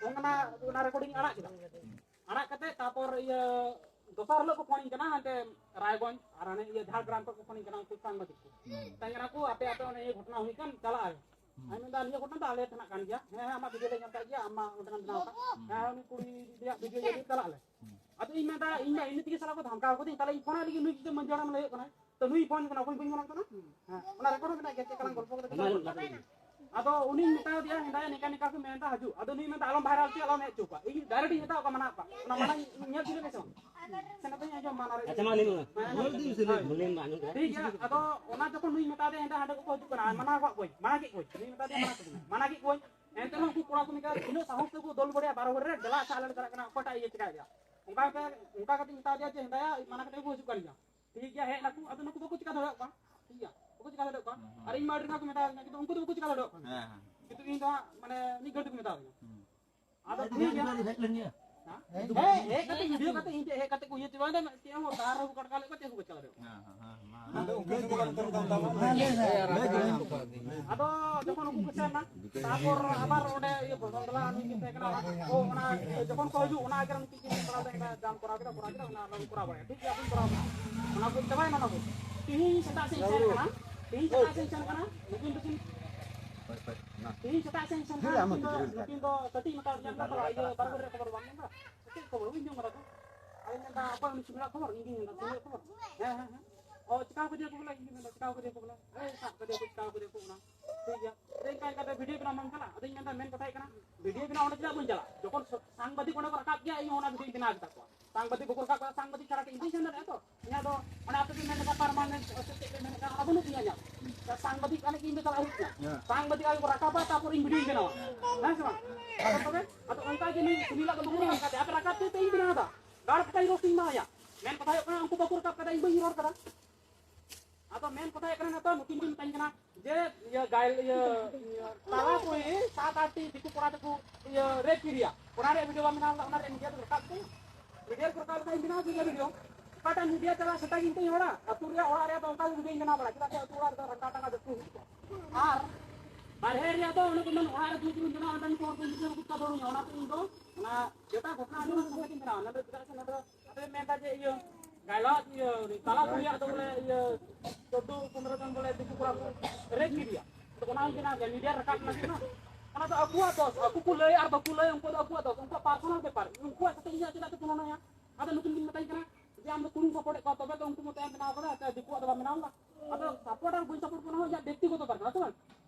ᱚᱱᱟ, ᱚᱱᱟ ᱨᱮᱠᱚᱨᱰᱤᱝ ᱟᱲᱟᱜ ᱠᱮᱫᱟ᱾ ᱦᱩᱸ᱾ ᱟᱲᱟᱜ ᱠᱟᱛᱮ ᱛᱟᱨᱯᱚᱨ ᱤᱭᱟᱹ ᱫᱚᱥᱟᱨ ᱦᱤᱞᱳᱜ ᱠᱚ ᱯᱷᱳᱱᱤᱧ ᱠᱟᱱᱟ, ᱦᱟᱱᱛᱮ ᱨᱟᱭᱜᱚᱸᱡᱽ ᱟᱨ ᱦᱟᱱᱮ ᱤᱭᱟᱹ ᱡᱷᱟᱲᱜᱨᱟᱢ ᱠᱷᱚᱱ ᱠᱚ ᱯᱷᱳᱱᱤᱧ ᱠᱟᱱᱟ, ᱩᱱᱠᱩ ᱥᱟᱝᱵᱟᱫᱤᱠ ᱠᱚ᱾ ᱦᱩᱸ᱾ ᱢᱮᱛᱟᱧ ᱠᱟᱱᱟ ᱠᱚ, "ᱟᱯᱮ ᱟᱹᱛᱩ ᱚᱱᱮ ᱤᱭᱟᱹ ᱜᱷᱚᱴᱚᱱᱟ ᱦᱩᱭ ᱠᱟᱱ, ᱪᱟᱞᱟᱜ ᱟᱞᱮ?" ᱦᱩᱸ᱾ ᱟᱨ ᱢᱮᱱᱫᱟ, "ᱱᱤᱭᱟᱹ ᱜᱷᱚᱴᱚᱱᱟ ᱫᱚ ᱟᱞᱮ ᱴᱷᱮᱱᱟᱜ ᱠᱟᱱ ᱜᱮᱭᱟ, ᱦᱮᱸ, ᱦᱮᱸ, ᱟᱢᱟᱜ ᱵᱷᱤᱰᱤᱭᱳ ᱞᱮ ᱧᱮᱞ ᱠᱟᱜ ᱜᱮᱭᱟ, ᱟᱢᱟᱜ ᱚᱸᱰᱮᱱᱟᱜ ᱵᱮᱱᱟᱣ ᱠᱟᱜ, ᱦᱮᱸ, ᱦᱮᱸ, ᱩᱱᱤ ᱠᱩᱲᱤ ᱨᱮᱭᱟᱜ ᱵᱷᱤᱰᱤᱭᱳ ᱧᱮᱞ ᱪᱟᱞᱟᱜ ᱟᱞᱮ᱾" ᱦᱩᱸ᱾ ᱟᱫᱚ ᱤᱧ ᱢᱮᱱᱫᱟ, ᱤᱧ ᱢᱟ ᱮᱢᱱᱤ ᱛᱮᱜᱮ ᱥᱟᱞᱟ ᱠᱚ ᱫᱷᱟᱢᱠᱟᱣ ᱠᱟᱹᱫᱤᱧ, ᱛᱟᱦᱞᱮ ᱤᱧ ᱯᱷᱳᱱᱟᱭ ᱞᱟᱹᱜᱤᱫ ᱱᱩᱭ ᱡᱩᱫᱤ ᱢᱟᱹᱡᱷᱤ ᱦᱟᱲᱟᱢ ᱞᱟᱹᱭ ᱦᱩᱭᱩᱜ ᱠᱟᱱᱟ, ᱛᱚ ᱱᱩᱭ ᱯᱷᱳᱱ ᱠᱟᱱᱟ, ᱚᱠᱚᱭ ᱵᱟᱹᱧ ᱯᱷᱳᱱ ᱠᱟᱱᱟ? ᱦᱮᱸ, ᱚᱱᱟ ᱨᱮᱠᱚᱨᱰ ᱦᱚᱸ ᱢᱮᱱᱟᱜ ᱜᱮᱭᱟ, ᱪᱮᱫ ᱠᱟᱞᱟᱝ ᱜᱚᱞᱯᱚ ᱠᱟᱫᱟ, ᱪᱮᱫ ᱠᱟᱞᱟᱝ ᱜᱚᱞᱯᱚ ᱠᱟᱫᱟ᱾ ᱟᱫᱚ ᱩᱱᱤᱧ ᱢᱮᱛᱟ ᱫᱮᱭᱟ, ᱦᱮᱸᱫᱟ ᱱᱤᱝᱠᱟ ᱱᱤᱝᱠᱟ ᱠᱚ ᱢᱮᱱᱫᱟ, ᱦᱤᱡᱩᱜ᱾ ᱟᱫᱚ ᱱᱩᱭ ᱢᱮᱱᱫᱟ, "ᱟᱞᱚᱢ ᱵᱷᱟᱭᱨᱟᱞ ᱦᱚᱪᱚᱭᱟ, ᱟᱞᱚᱢ ᱦᱮᱡ ᱦᱚᱪᱚ ᱠᱚᱣᱟ, ᱤᱧ ᱰᱟᱭᱨᱮᱠᱴ ᱤᱧ ᱢᱮᱛᱟ ᱠᱚᱣᱟ, ᱢᱟᱱᱟ ᱠᱚᱣᱟ, ᱚᱱᱟ ᱢᱟᱱᱟ ᱧᱮᱞ ᱛᱩᱞᱟᱹᱣ ᱢᱮ ᱥᱮ ᱵᱟᱝ?" ᱥᱮ ᱱᱤᱛᱚᱜ ᱤᱧ ᱟᱸᱡᱚᱢ ᱢᱟᱱᱟ ᱨᱮ᱾ ᱟᱪᱪᱷᱟ, ᱢᱟ ᱞᱟᱹᱭ ᱢᱮ᱾ ᱦᱮᱸ, ᱦᱮᱸ᱾ ᱞᱟᱹᱭ ᱢᱮ, ᱟᱸᱡᱚᱢ ᱠᱮᱫᱟ᱾ ᱴᱷᱤᱠ ᱜᱮᱭᱟ, ᱟᱫᱚ ᱚᱱᱟ ᱡᱚᱠᱷᱚᱱ ᱱᱩᱭ ᱢᱮᱛᱟ ᱫᱮᱭᱟ, ᱦᱮᱸᱫᱟ ᱦᱟᱸᱰᱮ ᱠᱚᱠᱚ ᱦᱤᱡᱩᱜ ᱠᱟᱱᱟ, ᱢᱟᱱᱟ ᱠᱟᱜ ᱠᱚᱣᱟᱧ, ᱢᱟᱱᱟ ᱠᱮᱫ ᱠᱚᱣᱟᱧ, ᱱᱩᱭ ᱢᱮᱛᱟ ᱫᱮᱭᱟ, ᱢᱟᱱᱟ ᱠᱮᱫ ᱠᱚᱣᱟᱧ, ᱢᱟᱱᱟ ᱠᱮᱫ ᱠᱚᱣᱟᱧ᱾ ᱮᱱᱛᱮ ᱨᱮᱦᱚᱸ ᱩᱱᱠᱩ ᱠᱚᱲᱟ ᱠᱚ ᱢᱮᱛᱟ ᱫᱮᱭᱟ, ᱛᱤᱱᱟᱹᱜ ᱥᱟᱦᱚᱥ ᱛᱮᱠᱚ ᱫᱚᱞ ᱵᱟᱲᱟᱭᱟ, ᱵᱟᱨᱚ ᱦᱚᱲ ᱨᱮ, ᱫᱮᱞᱟ ᱥᱮ ᱟᱞᱮ ᱞᱮ ᱪᱟᱞᱟᱜ ᱠᱟᱱᱟ, ᱚᱠᱚᱭᱴᱟᱜ ᱤᱭᱟᱹ ᱪᱮᱠᱟᱭ ᱫᱟ? ᱚᱱᱠᱟ ᱠᱟᱛᱮ, ᱚᱱᱠᱟ ᱠᱟᱛᱮ ᱢᱮᱛᱟ ᱫᱮᱭᱟ ᱡᱮ, ᱦᱮᱸᱫᱟᱭᱟ, ᱢᱟᱱᱟ ᱠᱟᱛᱮ ᱠᱚ ᱦᱤᱡᱩᱜ ᱠᱟᱱ ᱜᱮᱭᱟ᱾ ᱴᱷᱤᱠ ᱜᱮᱭᱟ, ᱦᱮᱡ ᱱᱟᱠᱚ, ᱟᱫᱚ ᱱᱩᱠᱩ ᱵᱟᱠᱚ ᱪᱤᱠᱟ ᱫᱟᱲᱮᱭᱟᱜ ᱠᱟᱱᱟ᱾ ᱴᱷᱤᱠ ᱜᱮᱭᱟ, ᱵᱟᱠᱚ ᱪᱤᱠᱟ ᱫᱟᱲᱮᱭᱟᱜ ᱠᱟᱱᱟ᱾ ᱦᱩᱸ, ᱦᱩᱸ᱾ ᱟᱨ ᱤᱧ ᱢᱟ ᱟᱹᱰᱤ ᱫᱷᱟᱣ ᱠᱚ ᱢᱮᱛᱟ ᱫᱤᱧᱟ, ᱠᱤᱱᱛᱩ ᱩᱱᱠᱩ ᱫᱚ ᱵᱟᱠᱚ ᱪᱤᱠᱟ ᱫᱟᱲᱮᱭᱟᱜ ᱠᱟᱱᱟ᱾ ᱦᱮᱸ, ᱦᱮᱸ᱾ ᱠᱤᱱᱛᱩ ᱤᱧ ᱫᱚ ᱦᱟᱸᱜ, ᱢᱟᱱᱮ, ᱢᱤᱫ ᱜᱷᱟᱹᱲᱤ ᱛᱮᱠᱚ ᱢᱮᱛᱟ ᱫᱤᱧᱟ᱾ ᱦᱩᱸ᱾ ᱟᱫᱚ ᱴᱷᱤᱠ ᱜᱮᱭᱟ᱾ ᱦᱮᱸ? ᱦᱮᱸ, ᱦᱮᱡ ᱠᱟᱛᱮ, ᱵᱷᱤᱰᱤᱭᱳ ᱠᱟᱛᱮ, ᱤᱧ ᱴᱷᱮᱱ ᱦᱮᱡ ᱠᱟᱛᱮ ᱠᱚ ᱤᱭᱟᱹ ᱦᱚᱪᱚ ᱵᱟᱝ ᱫᱟ, ᱪᱮᱫ ᱦᱚᱸ ᱵᱟᱝ, ᱛᱟᱨ ᱨᱮᱦᱚᱸ ᱠᱚ ᱠᱟᱴᱠᱟ ᱞᱮᱫ ᱠᱚᱣᱟ, ᱪᱮᱫ ᱦᱚᱸ ᱵᱟᱠᱚ ᱪᱤᱠᱟ ᱫᱟᱲᱮᱭᱟᱜ ᱠᱟᱱᱟ᱾ ᱦᱮᱸ, ᱦᱮᱸ, ᱦᱮᱸ, ᱢᱟ᱾ ᱟᱫᱚ ᱩᱱᱠᱩ ᱫᱚ ᱵᱟᱠᱚ ᱢᱮᱛᱟ ᱫᱤᱧᱟ᱾ ᱟᱫᱚ ᱡᱚᱠᱷᱚᱱ ᱩᱱᱠᱩ ᱠᱚ ᱥᱮᱱ ᱱᱟ, ᱛᱟᱨᱯᱚᱨ ᱟᱵᱟᱨ ᱚᱸᱰᱮ ᱤᱭᱟᱹ ᱵᱚᱥᱚᱱᱛ ᱞᱟ ᱩᱱᱤ ᱢᱤᱫᱴᱮᱱ ᱠᱟᱱᱟ, ᱚᱱᱟ, ᱚ, ᱚᱱᱟ ᱡᱚᱠᱷᱚᱱ ᱠᱚ ᱦᱤᱡᱩᱜ, ᱚᱱᱟ ᱟᱜᱮ ᱨᱮ ᱢᱤᱫᱴᱤᱡ ᱪᱮᱫ ᱤᱧ ᱠᱚᱨᱟᱣ ᱫᱟ, ᱮᱱᱠᱷᱟᱱ ᱡᱟᱢ ᱠᱚᱨᱟᱣ ᱠᱮᱫᱟ, ᱠᱚᱨᱟᱣ ᱠᱮᱫᱟ, ᱚᱱᱟ ᱫᱚᱧ ᱠᱚᱨᱟᱣ ᱵᱟᱲᱟᱭᱟ᱾ ᱴᱷᱤᱠ ᱜᱮᱭᱟ, ᱟᱫᱚᱧ ᱠᱚᱨᱟᱣ ᱠᱮᱫᱟ᱾ ᱚᱱᱟ ᱠᱚ ᱪᱟᱵᱟᱭᱮᱱᱟ, ᱚᱱᱟ ᱠᱚ᱾ ᱛᱤᱦᱤᱧ ᱥᱮᱛᱟᱜ ᱥᱮᱫ ᱤᱧ ᱥᱮᱱ ᱠᱟᱱᱟ, ᱛᱤᱦᱤᱧ ᱥᱮᱛᱟᱜ ᱥᱮᱫ ᱤᱧ ᱥᱮᱱ ᱠᱟᱱᱟ, ᱱᱩᱠᱤᱱ ᱫᱚᱠᱤᱱ, ᱛᱤᱦᱤᱧ ᱥᱮᱛᱟᱜ ᱥᱮᱫ ᱤᱧ ᱥᱮᱱ ᱠᱟᱱᱟ, ᱱᱩᱠᱤᱱ ᱫᱚ, ᱱᱩᱠᱤᱱ ᱫᱚ ᱠᱟᱹᱴᱤᱡ ᱢᱟᱛᱟᱣ ᱫᱤᱧᱟ, ᱛᱟᱨᱯᱚᱨ ᱤᱭᱟᱹ ᱵᱟᱨ ᱵᱟᱡᱮ ᱨᱮᱭᱟᱜ ᱠᱷᱚᱵᱚᱨ ᱵᱟᱢ ᱧᱟᱢ ᱮᱫᱟ? ᱪᱮᱫ ᱠᱷᱚᱵᱚᱨ? ᱵᱟᱹᱧ ᱟᱸᱡᱚᱢ ᱠᱟᱫᱟ ᱛᱚ᱾ ᱟᱫᱚᱧ ᱢᱮᱱᱫᱟ, ᱚᱠᱚᱭ ᱩᱱᱤ ᱥᱩᱢᱤᱨᱟᱜ ᱠᱷᱚᱵᱚᱨ? ᱤᱧ ᱜᱤᱧ ᱢᱮᱱᱫᱟ, ᱥᱩᱢᱤᱨᱟᱜ ᱠᱷᱚᱵᱚᱨ? ᱦᱮᱸ, ᱦᱮᱸ, ᱦᱮᱸ᱾ ᱚ, ᱪᱤᱠᱟᱹᱣ ᱠᱟᱫᱮᱭᱟ ᱠᱚ ᱵᱚᱞᱮ, ᱤᱧ ᱜᱤᱧ ᱢᱮᱱᱫᱟ, ᱪᱤᱠᱟᱹᱣ ᱠᱟᱫᱮᱭᱟ ᱠᱚ, ᱪᱤᱠᱟᱹᱣ ᱠᱟᱫᱮᱭᱟ ᱠᱚ, ᱪᱤᱠᱟᱹᱣ ᱠᱟᱫᱮᱭᱟ ᱠᱚ, ᱚᱱᱟ᱾ ᱴᱷᱤᱠ ᱜᱮᱭᱟ᱾ ᱤᱱᱠᱟ ᱤᱱᱠᱟ ᱛᱮ ᱵᱷᱤᱰᱤᱭᱳ ᱵᱮᱱᱟᱣ ᱵᱟᱝ ᱪᱟᱞᱟᱜ᱾ ᱟᱫᱚᱧ ᱢᱮᱱᱫᱟ, ᱢᱮᱱ ᱠᱟᱛᱷᱟ ᱦᱩᱭᱩᱜ ᱠᱟᱱᱟ, ᱵᱷᱤᱰᱤᱭᱳ ᱵᱮᱱᱟᱣ ᱚᱸᱰᱮ ᱪᱮᱫᱟᱜ ᱵᱚᱱ ᱪᱟᱞᱟᱜ? ᱡᱚᱠᱷᱚᱱ ᱥᱟᱝᱵᱟᱫᱤᱠ ᱚᱸᱰᱮ ᱠᱚ ᱨᱟᱠᱟᱵ ᱜᱮᱭᱟ, ᱤᱧ ᱦᱚᱸ ᱚᱱᱟ ᱵᱷᱤᱰᱤᱭᱳᱧ ᱵᱮᱱᱟᱣ ᱠᱮᱫᱟ ᱠᱚᱣᱟ᱾ ᱥᱟᱝᱵᱟᱫᱤᱠ ᱵᱟᱠᱚ ᱨᱟᱠᱟᱵ ᱠᱟᱱᱟ, ᱥᱟᱝᱵᱟᱫᱤᱠ ᱪᱷᱟᱲᱟ ᱠᱤ ᱤᱧ ᱵᱟᱹᱧ ᱥᱮᱱ ᱫᱟᱲᱮᱭᱟᱜᱼᱟ ᱛᱚ? ᱤᱧᱟᱹᱜ ᱫᱚ ᱚᱱᱟ ᱟᱯᱮ ᱯᱮ ᱢᱮᱱ ᱞᱮᱠᱟ ᱯᱟᱨᱢᱟᱱᱮᱱᱴ ᱥᱮ ᱪᱮᱫ ᱯᱮ ᱢᱮᱱ ᱞᱮᱠᱟ, ᱚᱱᱟ ᱵᱟᱹᱱᱩᱜ ᱛᱤᱧᱟ ᱤᱧᱟᱹᱜ᱾ ᱥᱟᱝᱵᱟᱫᱤᱠ ᱟᱞᱮ ᱜᱮ ᱤᱧ ᱫᱚ ᱪᱟᱞᱟᱜ ᱦᱩᱭᱩᱜ ᱛᱤᱧᱟ᱾ ᱦᱮᱸ᱾ ᱥᱟᱝᱵᱟᱫᱤᱠ ᱟᱞᱮ ᱠᱚ ᱨᱟᱠᱟᱵᱟ, ᱛᱟᱨᱯᱚᱨ ᱤᱧ ᱵᱷᱤᱰᱤᱭᱳᱧ ᱵᱮᱱᱟᱣᱟ᱾ ᱦᱮᱸ ᱥᱮ ᱵᱟᱝ? ᱟᱫᱚ ᱛᱚᱵᱮ, ᱟᱫᱚ ᱚᱱᱠᱟ ᱜᱮ ᱱᱩᱭ ᱥᱩᱱᱤᱞᱟᱜ ᱫᱚ ᱵᱟᱹᱱᱩᱜᱼᱟ, ᱚᱱᱠᱟ ᱛᱮ ᱟᱯᱮ ᱨᱟᱠᱟᱵ ᱯᱮ, ᱤᱧ ᱵᱮᱱᱟᱣ ᱮᱫᱟ᱾ ᱜᱟᱲ ᱯᱷᱟᱴᱟᱧ ᱨᱳᱥᱴᱤᱧ ᱮᱢᱟᱭᱟ᱾ ᱢᱮᱱ ᱠᱟᱛᱷᱟ ᱦᱩᱭᱩᱜ ᱠᱟᱱᱟ, ᱩᱱᱠᱩ ᱵᱟᱠᱚ ᱨᱟᱠᱟᱵ ᱠᱟᱫᱟ, ᱤᱧ ᱵᱟᱹᱧ ᱨᱚᱲ ᱠᱟᱫᱟ᱾ ᱟᱫᱚ ᱢᱮᱱ ᱠᱟᱛᱷᱟ ᱦᱩᱭᱩᱜ ᱠᱟᱱᱟ, ᱱᱤᱛᱚᱜ ᱱᱩᱠᱤᱱ ᱠᱤᱱ ᱢᱮᱛᱟᱧ ᱠᱟᱱᱟ ᱡᱮ, ᱤᱭᱟᱹ, ᱜᱟᱭ-, ᱤᱭᱟᱹ, ᱤᱭᱟᱹ, ᱛᱟᱞᱟ ᱠᱩᱲᱤ ᱥᱟᱛ ᱟᱴ ᱴᱤ ᱫᱤᱠᱩ ᱠᱚᱲᱟ ᱛᱮᱠᱚ, ᱤᱭᱟᱹ, ᱨᱮᱯ ᱠᱮᱫᱮᱭᱟ᱾ ᱚᱱᱟ ᱨᱮᱭᱟᱜ ᱵᱷᱤᱰᱤᱭᱳ ᱵᱟᱢ ᱵᱮᱱᱟᱣ ᱞᱮᱫᱟ, ᱚᱱᱟ ᱨᱮᱭᱟᱜ ᱢᱤᱰᱤᱭᱟ ᱛᱮ ᱨᱟᱠᱟᱵ ᱯᱮ᱾ ᱢᱤᱰᱤᱭᱟ ᱨᱮᱠᱚ ᱨᱟᱠᱟᱵ ᱞᱮᱠᱷᱟᱱ ᱤᱧ ᱵᱮᱱᱟᱣ ᱠᱮᱫᱟ ᱵᱷᱤᱰᱤᱭᱳ᱾ ᱚᱠᱟᱴᱟᱜ ᱢᱤᱰᱤᱭᱟ ᱪᱟᱞᱟᱜ ᱥᱮᱴᱟ ᱜᱮ ᱤᱧ ᱦᱚᱲᱟ᱾ ᱟᱹᱛᱩ ᱨᱮᱭᱟᱜ, ᱚᱲᱟᱜ ᱨᱮᱭᱟᱜ ᱫᱚ ᱚᱱᱠᱟ ᱜᱮ ᱵᱷᱤᱰᱤᱭᱳᱧ ᱵᱮᱱᱟᱣ ᱵᱟᱲᱟ, ᱪᱮᱫᱟᱜ ᱥᱮ ᱟᱹᱛᱩ ᱚᱲᱟᱜ ᱨᱮᱫᱚ ᱨᱟᱸᱜᱟᱣ ᱴᱟᱸᱜᱟᱣ ᱡᱟᱹᱥᱛᱤ ᱦᱩᱭᱩᱜ ᱜᱮᱭᱟ᱾ ᱟᱨ ᱵᱟᱨᱦᱮ ᱨᱮᱭᱟᱜ ᱫᱚ ᱚᱱᱮ ᱠᱚ ᱢᱮᱱ, ᱚᱲᱟᱜ ᱨᱮ ᱫᱩᱲᱩᱵ ᱫᱩᱲᱩᱵ ᱢᱮᱱᱟᱜᱼᱟ, ᱚᱸᱰᱮᱱ ᱠᱚ ᱦᱚᱲ ᱠᱚ ᱵᱩᱡᱷᱟᱹᱣ ᱠᱚ ᱫᱟᱲᱮᱭᱟᱜᱼᱟ᱾ ᱚᱱᱟᱛᱮ ᱤᱧ ᱫᱚ ᱚᱱᱟ ᱡᱮᱴᱟ ᱜᱷᱚᱴᱚᱱᱟ ᱟᱸᱡᱚᱢ ᱠᱟᱛᱮ ᱤᱧ ᱵᱮᱱᱟᱣᱟ, ᱚᱱᱟ ᱫᱚ ᱪᱮᱫᱟᱜ ᱥᱮ ᱱᱚᱰᱮ ᱟᱯᱮ ᱢᱮᱱᱫᱟ ᱡᱮ ᱤᱭᱟᱹ ᱜᱟᱭᱞᱟ, ᱤᱭᱟᱹ ᱩᱱᱤ ᱛᱟᱞᱟ ᱠᱩᱲᱤᱭᱟᱜ ᱫᱚ ᱵᱚᱞᱮ ᱤᱭᱟᱹ ᱪᱳᱫᱽᱫᱳ ᱯᱚᱱᱨᱚ ᱡᱚᱱ ᱵᱚᱞᱮ ᱫᱤᱠᱩ ᱠᱚᱲᱟ ᱠᱚ ᱨᱮᱯ ᱠᱮᱫᱮᱭᱟ᱾ ᱛᱚ ᱚᱱᱟ ᱦᱚᱸᱧ ᱢᱮᱱᱟ ᱡᱮ ᱢᱤᱰᱤᱭᱟ ᱨᱟᱠᱟᱵ ᱞᱟᱹᱜᱤᱫ ᱢᱟ, ᱚᱱᱟ ᱫᱚ ᱟᱠᱚᱣᱟᱜ ᱫᱚᱥ, ᱟᱠᱚ ᱠᱚ ᱞᱟᱹᱭ ᱟᱨ ᱵᱟᱠᱚ ᱞᱟᱹᱭ, ᱩᱱᱠᱩ ᱫᱚ ᱟᱠᱚᱣᱟᱜ ᱫᱚᱥ, ᱩᱱᱠᱩᱣᱟᱜ ᱯᱟᱨᱥᱚᱱᱟᱞ ᱵᱮᱯᱟᱨ, ᱩᱱᱠᱩᱣᱟᱜ ᱥᱟᱛᱮ ᱤᱧᱟᱹᱜ ᱪᱮᱫᱟᱜ ᱯᱮ ᱛᱩᱞᱚᱱᱟᱭᱟ? ᱟᱫᱚ ᱱᱩᱠᱤᱱ ᱠᱤᱱ ᱢᱮᱛᱟᱧ ᱠᱟᱱᱟ ᱡᱮ ᱟᱢ ᱫᱚ ᱠᱩᱲᱤᱢ ᱥᱟᱯᱳᱨᱴ ᱮᱫ ᱠᱚᱣᱟ, ᱛᱚᱵᱮ ᱛᱚ ᱩᱱᱠᱩ ᱢᱚᱛᱚ ᱮᱢ ᱵᱮᱱᱟᱣ ᱠᱟᱫᱟ, ᱛᱚ ᱫᱤᱠᱩᱣᱟᱜ ᱫᱚ ᱵᱟᱢ ᱵᱮᱱᱟᱣ ᱞᱮᱫᱟ᱾ ᱟᱫᱚ ᱥᱟᱯᱳᱨᱴ ᱟᱨ ᱵᱟᱹᱧ ᱥᱟᱯᱳᱨᱴ ᱠᱚᱣᱟ, ᱚᱱᱟ ᱦᱚᱸ ᱤᱧᱟᱹᱜ ᱵᱮᱠᱛᱤᱜᱚᱛᱚ ᱵᱮᱯᱟᱨ ᱠᱟᱱᱟ, ᱥᱮ ᱵᱟᱝ?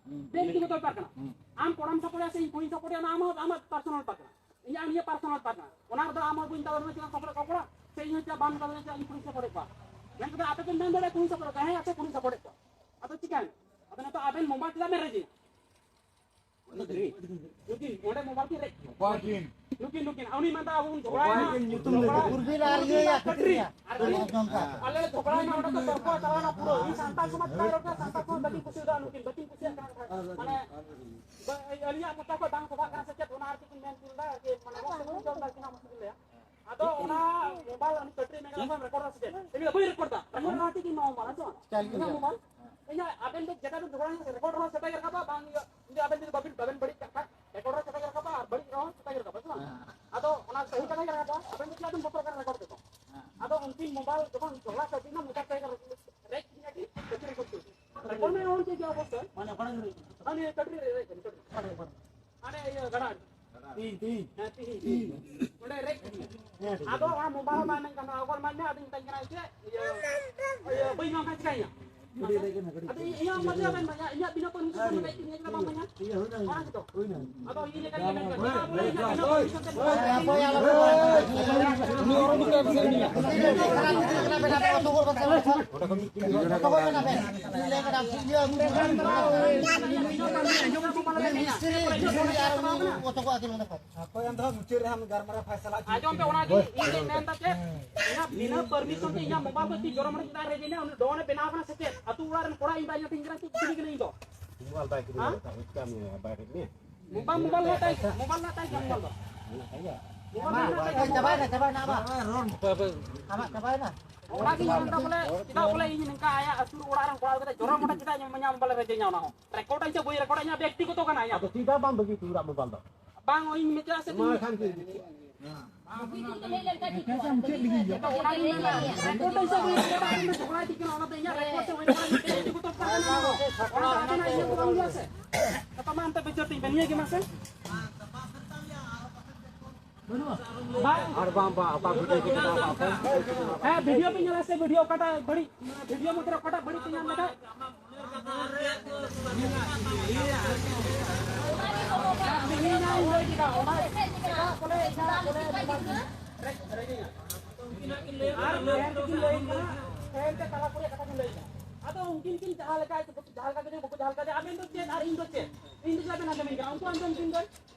ᱵᱮᱠᱛᱤᱜᱚᱛᱚ ᱵᱮᱯᱟᱨ ᱠᱟᱱᱟ᱾ ᱟᱢ ᱠᱚᱲᱟᱢ ᱥᱟᱯᱳᱨᱴ ᱮᱫᱟ ᱥᱮ ᱤᱧ ᱠᱩᱲᱤᱧ ᱥᱟᱯᱳᱨᱴ ᱮᱫᱟ, ᱚᱱᱟ ᱟᱢᱟᱜ, ᱟᱢᱟᱜ ᱯᱟᱨᱥᱚᱱᱟᱞ ᱵᱮᱯᱟᱨ ᱠᱟᱱᱟ᱾ ᱤᱧᱟᱹᱜ ᱱᱤᱭᱟᱹ ᱯᱟᱨᱥᱚᱱᱟᱞ ᱵᱮᱯᱟᱨ ᱠᱟᱱᱟ᱾ ᱚᱱᱟ ᱨᱮᱫᱚ ᱟᱢ ᱦᱚᱸ ᱵᱟᱹᱧ ᱢᱮᱛᱟ ᱵᱚᱱᱟ ᱪᱮᱫᱟᱜ ᱥᱟᱯᱳᱨᱴ ᱠᱚ ᱠᱚᱲᱟ, ᱥᱮ ᱤᱧ ᱦᱚᱸ ᱪᱮᱫᱟᱜ ᱵᱟᱢ ᱢᱮᱛᱟ ᱵᱚᱱᱟ ᱪᱮᱫᱟᱜ ᱤᱧ ᱠᱩᱲᱤᱧ ᱥᱟᱯᱳᱨᱴ ᱠᱚᱣᱟ᱾ ᱢᱮᱱ ᱠᱟᱛᱮ ᱟᱯᱮ ᱯᱮ ᱢᱮᱱ ᱫᱟᱲᱮᱭᱟᱜᱼᱟ ᱠᱩᱲᱤᱧ ᱥᱟᱯᱳᱨᱴ ᱠᱚᱣᱟ, ᱦᱮᱸ ᱟᱪᱪᱷᱟ ᱠᱩᱲᱤᱧ ᱥᱟᱯᱳᱨᱴ ᱠᱚᱣᱟ᱾ ᱟᱫᱚ ᱪᱤᱠᱟᱹᱭᱮᱱᱟ? ᱟᱫᱚ ᱱᱤᱛᱚᱜ ᱟᱵᱮᱱ ᱢᱳᱵᱟᱭᱤᱞ ᱪᱮᱫᱟᱜ ᱵᱮᱱ ᱨᱮᱡᱮ? ᱱᱩᱠᱤᱱ, ᱚᱸᱰᱮ ᱢᱳᱵᱟᱭᱤᱞ ᱠᱤᱱ ᱨᱮᱡ ᱠᱮᱫᱟ᱾ ᱚᱠᱚᱭ ᱠᱤᱱ? ᱱᱩᱠᱤᱱ, ᱱᱩᱠᱤᱱ᱾ ᱩᱱᱤ ᱢᱮᱱᱫᱟ ᱟᱵᱚ ᱵᱚᱱ ᱚᱠᱚᱭ ᱡᱷᱚᱜᱽᱲᱟᱭᱮᱱᱟ᱾ ᱠᱤᱱ ᱧᱩᱛᱩᱢ ᱞᱟᱹᱭ ᱡᱷᱚᱜᱽᱲᱟ, ᱠᱮᱫᱟ? ᱩᱨᱵᱤᱞ ᱟᱨ ᱩᱨᱵᱤᱞ ᱤᱭᱟᱹ ᱟᱨ ᱠᱟᱹᱴᱨᱤ᱾ ᱠᱟᱹᱴᱨᱤ᱾ ᱟᱨ ᱠᱤᱱ, ᱟᱸᱡᱚᱢ ᱠᱟᱜ᱾ ᱟᱞᱮ ᱞᱮ ᱡᱷᱚᱜᱽᱲᱟᱭᱮᱱᱟ, ᱚᱸᱰᱮ ᱠᱚ ᱛᱚᱨᱠᱚ ᱪᱟᱞᱟᱣᱮᱱᱟ ᱯᱩᱨᱟᱹ᱾ ᱤᱧ ᱥᱟᱱᱛᱟᱲ ᱥᱚᱢᱟᱡᱽ ᱵᱟᱭ ᱨᱚᱲ ᱠᱟᱱᱟ, ᱥᱟᱱᱛᱟᱲ ᱥᱚᱢᱟᱡᱽ ᱵᱟᱹᱠᱤᱱ ᱠᱩᱥᱤᱭᱟᱫᱟ ᱱᱩᱠᱤᱱ, ᱵᱟᱹᱠᱤᱱ ᱠᱩᱥᱤᱭᱟᱜ ᱠᱟᱱᱟ᱾ ᱢᱟᱱᱮ, ᱵᱟ-, ᱟᱹᱞᱤᱧᱟᱜ ᱢᱚᱪᱟ ᱠᱷᱚᱱ ᱵᱟᱝ ᱥᱚᱵᱷᱟᱜ ᱠᱟᱱᱟ ᱥᱮ ᱪᱮᱫ, ᱚᱱᱟ ᱟᱨᱠᱤ ᱠᱤᱱ ᱢᱮᱱ ᱦᱚᱪᱚ ᱞᱮᱫᱟ ᱟᱨᱠᱤ, ᱢᱟᱱᱮ, ᱨᱚᱲ ᱠᱚ ᱵᱟᱹᱧ ᱵᱩᱡᱷᱟᱹᱣ ᱞᱮᱫᱟ, ᱟᱨᱠᱤ ᱱᱚᱣᱟ ᱢᱩᱥᱠᱤᱞ ᱞᱮᱭᱟ᱾ ᱟᱫᱚ ᱚᱱᱟ ᱢᱳᱵᱟᱭᱤᱞ ᱩᱱᱤ ᱠᱟᱹᱴᱨᱤ ᱢᱮᱱ ᱠᱟᱫᱟ, ᱵᱟᱢ ᱨᱮᱠᱚᱨᱰ ᱫᱟ ᱥᱮ ᱪᱮᱫ? ᱤᱧ ᱫᱚ ᱵᱟᱹᱧ ᱨᱮᱠᱚᱨᱰ ᱫᱟ᱾ ᱨᱮᱠᱚᱨᱰ ᱨᱮᱦᱚᱸ ᱴᱷᱤᱠ ᱜᱮ, ᱱᱚᱣᱟ ᱢᱳᱵᱟᱭᱤᱞ, ᱟᱸᱡᱚᱢ? ᱪᱮᱠᱟ ᱞᱮᱠᱟ? ᱤᱧᱟᱹᱜ ᱢᱳᱵᱟᱭᱤᱞ᱾ ᱤᱧᱟᱹᱜ ᱟᱵᱮᱱ ᱫᱚ ᱡᱮᱴᱟ ᱵᱮᱱ ᱡᱷᱚᱜᱽᱲᱟ ᱨᱮᱠᱚᱨᱰ ᱨᱮᱦᱚᱸ ᱥᱮᱴᱟ ᱜᱮ ᱨᱟᱠᱟᱵᱟ, ᱵᱟᱝ ᱤᱭᱟᱹ, ᱡᱩᱫᱤ ᱟᱵᱮᱱ ᱡᱩᱫᱤ ᱵᱟᱵᱮᱱ, ᱵᱟᱵᱮᱱ ᱵᱟᱹᱲᱤᱡ ᱠᱟᱜ ᱠᱷᱟᱡ, ᱨᱮᱠᱚᱨᱰ ᱨᱮᱦᱚᱸ ᱥᱮᱴᱟ ᱜᱮ ᱨᱟᱠᱟᱵᱟ ᱟᱨ ᱵᱟᱹᱲᱤᱡ ᱨᱮᱦᱚᱸ ᱥᱮᱴᱟ ᱜᱮ ᱨᱟᱠᱟᱵᱟ, ᱥᱮ ᱵᱟᱝ? ᱦᱮᱸ᱾ ᱟᱫᱚ ᱚᱱᱟ ᱥᱟᱹᱦᱤ ᱠᱟᱛᱷᱟ ᱜᱮ ᱨᱟᱠᱟᱵᱟ, ᱟᱵᱮᱱ ᱫᱚ ᱪᱮᱫᱟᱜ ᱵᱮᱱ ᱵᱚᱛᱚᱨ ᱠᱟᱱᱟ ᱨᱮᱠᱚᱨᱰ ᱛᱮᱫᱚ? ᱦᱮᱸ᱾ ᱟᱫᱚ ᱩᱱᱠᱤᱱ ᱢᱳᱵᱟᱭᱤᱞ ᱡᱚᱠᱷᱚᱱ ᱡᱷᱚᱜᱽᱲᱟ ᱥᱟᱹᱨᱫᱤ ᱮᱱᱟ, ᱢᱳᱵᱟᱭᱤᱞ ᱨᱮᱡ ᱠᱤᱫᱤᱧᱟ ᱠᱤᱱ, ᱨᱮᱠᱚᱨᱰ ᱢᱮ ᱚᱱ ᱪᱮᱫ ᱜᱮ ᱚᱵᱚᱥᱥᱳᱭ᱾ ᱢᱟᱱᱮ ᱚᱠᱟᱨᱮ ᱨᱮᱡ ᱠᱤᱫᱤᱧᱟ? ᱢᱟᱱᱮ ᱠᱟᱹᱴᱨᱤ ᱨᱮ ᱨᱮᱡ ᱠᱤᱫᱤᱧᱟ, ᱠᱟᱹᱴᱨᱤ᱾ ᱚᱠᱟᱨᱮ, ᱚᱠᱟᱨᱮ? ᱦᱟᱱᱮ ᱤᱭᱟᱹ ᱜᱟᱰᱟ ᱟᱲᱮ᱾ ᱛᱤᱦᱤᱧ, ᱛᱤᱦᱤᱧ᱾ ᱦᱮᱸ, ᱛᱤᱦᱤᱧ, ᱛᱤᱦᱤᱧ᱾ ᱚᱸᱰᱮ ᱨᱮᱡ ᱠᱤᱫᱤᱧᱟ᱾ ᱦᱮᱸ, ᱴᱷᱤᱠ ᱟᱫᱚ ᱜᱮᱭᱟ᱾ ᱚᱱᱟ ᱢᱳᱵᱟᱭᱤᱞ ᱵᱟᱭ ᱢᱮᱱ ᱠᱟᱱᱟ, ᱚᱠᱚᱭ ᱢᱮᱱ ᱢᱮ, ᱟᱫᱚᱧ ᱢᱮᱛᱟᱭ ᱠᱟᱱᱟ ᱪᱮᱫ, ᱤᱭᱟᱹ, ᱤᱭᱟᱹ, ᱵᱟᱹᱧ ᱮᱢᱟᱢ ᱠᱷᱟᱱ ᱪᱤᱠᱟᱹᱭᱤᱧᱟ? ᱟᱫᱚ ᱤᱧᱟᱹᱜ ᱢᱚᱡᱽ ᱵᱟᱹᱧ ᱢᱟᱧᱟ, ᱤᱧᱟᱹᱜ ᱵᱤᱱᱟᱹ ᱯᱟᱨᱢᱤᱥᱚᱱ ᱛᱮ ᱵᱟᱭ ᱤᱫᱤ ᱠᱟᱱᱟ, ᱵᱟᱝ ᱢᱟᱧᱟ᱾ ᱚᱱᱟ ᱜᱮᱛᱚ᱾ ᱟᱫᱚ ᱤᱧ ᱞᱮᱠᱟ ᱜᱮ ᱢᱮᱱ ᱠᱟᱱᱟ᱾ ᱚᱠᱚᱭ ᱟᱢ ᱫᱚ ᱢᱩᱪᱟᱹᱫ ᱨᱮ ᱟᱢ ᱜᱟᱞᱢᱟᱨᱟᱣ ᱯᱷᱟᱭᱥᱟᱞᱟ ᱦᱚᱪᱚᱭ ᱟᱸᱡᱚᱢ ᱯᱮ, ᱚᱱᱟ ᱜᱮ ᱤᱧ ᱫᱚᱧ ᱢᱮᱱ ᱮᱫᱟ ᱪᱮᱫ? ᱤᱧᱟᱹᱜ ᱵᱤᱱᱟᱹ ᱯᱟᱨᱢᱤᱥᱚᱱ ᱛᱮ ᱤᱧᱟᱹᱜ ᱢᱳᱵᱟᱭᱤᱞ ᱠᱚ ᱪᱮᱫ ᱡᱚᱨᱚ ᱢᱟᱨᱮ ᱪᱮᱛᱟᱱ ᱨᱮ ᱡᱮ ᱩᱱᱤ ᱰᱚᱱ ᱮ ᱵᱮᱱᱟᱣ ᱠᱟᱱᱟ ᱥᱮ ᱪᱮᱫ? ᱟᱹᱛᱩ ᱚᱲᱟᱜ ᱨᱮᱱ ᱠᱚᱲᱟ ᱤᱧ ᱵᱟᱭ ᱧᱮᱞ ᱛᱤᱧ ᱠᱟᱱᱟ, ᱪᱮᱫ ᱪᱤᱞᱤ ᱠᱟᱱᱟ ᱤᱧ ᱫᱚ? ᱢᱳᱵᱟᱭᱤᱞ ᱵᱟᱭ ᱠᱤᱨᱤᱧ ᱦᱮᱸ? ᱟᱠᱟᱫ ᱛᱟᱢ, ᱪᱤᱠᱟᱹᱢ ᱧᱟᱢᱟ? ᱵᱟᱭ ᱠᱤᱨᱤᱧᱟ? ᱢᱳᱵᱟᱭᱤᱞ, ᱢᱳᱵᱟᱭᱤᱞ ᱢᱟ ᱛᱟᱭ, ᱢᱳᱵᱟᱭᱤᱞ ᱢᱟ ᱛᱟᱭ ᱜᱮ ᱢᱳᱵᱟᱭᱤᱞ ᱫᱚ᱾ ᱢᱳᱵᱟᱭᱤᱞ ᱢᱟ ᱛᱟᱭ ᱜᱮ ᱢᱳᱵᱟᱭᱤᱞ ᱫᱚ᱾ ᱪᱟᱵᱟᱭᱮᱱᱟ, ᱪᱟᱵᱟᱭᱮᱱᱟ, ᱟᱵᱟ᱾ ᱟᱢᱟᱜ ᱪᱟᱵᱟᱭᱮᱱᱟ? ᱚᱱᱟ ᱜᱤᱧ ᱢᱮᱱᱫᱟ ᱵᱚᱞᱮ, ᱪᱮᱫᱟᱜ ᱵᱚᱞᱮ ᱤᱧ ᱱᱚᱝᱠᱟ ᱟᱭᱟᱜ ᱟᱹᱛᱩ ᱚᱲᱟᱜ ᱨᱮᱱ ᱠᱚᱲᱟ ᱜᱤᱫᱽᱨᱟᱹ ᱡᱚᱨᱚ ᱢᱚᱴᱟ ᱪᱮᱫᱟᱜ ᱤᱧ ᱧᱟᱢ ᱵᱟᱞᱮ ᱨᱮᱡᱮᱧᱟ ᱚᱱᱟ ᱦᱚᱸ? ᱨᱮᱠᱚᱨᱰ ᱟᱹᱧ ᱥᱮ ᱵᱟᱹᱧ ᱨᱮᱠᱚᱨᱰ ᱟᱹᱧ, ᱤᱧᱟᱹᱜ ᱵᱮᱠᱛᱤᱜᱚᱛᱚ ᱠᱟᱱᱟ ᱤᱧᱟᱹᱜ᱾ ᱟᱫᱚ ᱪᱮᱫᱟᱜ ᱵᱟᱢ ᱵᱟᱹᱜᱤ ᱦᱚᱴᱚ ᱟᱫᱟ? ᱵᱟᱝ, ᱤᱧ ᱢᱮᱛᱟᱜ ᱥᱮ ᱢᱟ ᱠᱷᱟᱱ ᱪᱮᱫ? ᱚᱱᱟ ᱜᱤᱧ ᱢᱮᱱᱟ, ᱨᱮᱠᱚᱨᱰ ᱟᱹᱧ ᱥᱮ ᱵᱟᱹᱧ ᱨᱮᱠᱚᱨᱰ ᱟᱹᱧ, ᱡᱷᱚᱜᱽᱲᱟ ᱤᱫᱤᱜ ᱠᱟᱱᱟ, ᱚᱱᱟ ᱫᱚ ᱤᱧᱟᱹᱜ ᱨᱮᱠᱚᱨᱰ ᱥᱮ ᱵᱟᱹᱧ ᱨᱮᱠᱚᱨᱰ ᱟᱹᱧ, ᱢᱤᱫᱴᱮᱱ ᱵᱮᱠᱛᱤᱜᱚᱛᱚ ᱵᱮᱯᱟᱨ ᱠᱟᱱᱟ ᱚᱱᱟ ᱫᱚ᱾ ᱚᱱᱟ ᱫᱚ ᱟᱵᱮᱱᱟᱜ ᱤᱭᱟᱹ ᱫᱚ ᱵᱟᱝ ᱦᱩᱭᱩᱜᱼᱟ ᱥᱮ? ᱜᱟᱯᱟ ᱢᱟ ᱚᱱᱛᱮ ᱵᱤᱪᱟᱹᱨ ᱛᱤᱧ ᱯᱮ, ᱱᱤᱭᱟᱹ ᱜᱮ ᱢᱟᱥᱮ᱾ ᱵᱟᱝ᱾ ᱟᱨ ᱵᱟᱝ, ᱵᱟᱝ, ᱚᱠᱟ ᱵᱷᱤᱰᱤᱭᱳ ᱠᱚ ᱵᱮᱱᱟᱣ ᱠᱟᱜᱼᱟ ᱠᱚ? ᱦᱮᱸ, ᱵᱷᱤᱰᱤᱭᱳ ᱯᱮ ᱧᱮᱞᱟ ᱥᱮ ᱵᱷᱤᱰᱤᱭᱳ ᱚᱠᱟᱴᱟᱜ ᱵᱟᱹᱲᱤᱡ, ᱵᱷᱤᱰᱤᱭᱳ ᱢᱚᱫᱽᱫᱷᱮ ᱨᱮ ᱚᱠᱟᱴᱟᱜ ᱵᱟᱹᱲᱤᱡ ᱯᱮ ᱧᱟᱢ ᱞᱮᱠᱷᱟᱡ? ᱟᱨ ᱢᱮᱱ ᱛᱮᱠᱤᱱ ᱞᱟᱹᱭ ᱠᱟᱱᱟ, ᱯᱷᱮᱱ ᱛᱮ ᱛᱟᱞᱟ ᱠᱚ ᱨᱮᱭᱟᱜ ᱠᱟᱛᱷᱟ ᱠᱤᱱ ᱞᱟᱹᱭ ᱠᱟᱱᱟ᱾ ᱟᱫᱚ ᱩᱱᱠᱤᱱ ᱠᱤᱱ ᱡᱟᱦᱟᱸ ᱞᱮᱠᱟ, ᱡᱟᱦᱟᱸ ᱞᱮᱠᱟ ᱠᱤᱱ ᱵᱟᱠᱚ ᱡᱟᱦᱟᱸ ᱞᱮᱠᱟ, ᱟᱵᱮᱱ ᱫᱚ ᱪᱮᱫ ᱟᱨ ᱤᱧ ᱫᱚ ᱪᱮᱫ? ᱤᱧ ᱫᱚ ᱪᱮᱫᱟᱜ ᱵᱮᱱ ᱟᱸᱡᱚᱢᱤᱧ ᱠᱟᱱᱟ? ᱩᱱᱠᱩ ᱟᱸᱡᱚᱢ ᱠᱤᱱ ᱫᱚ᱾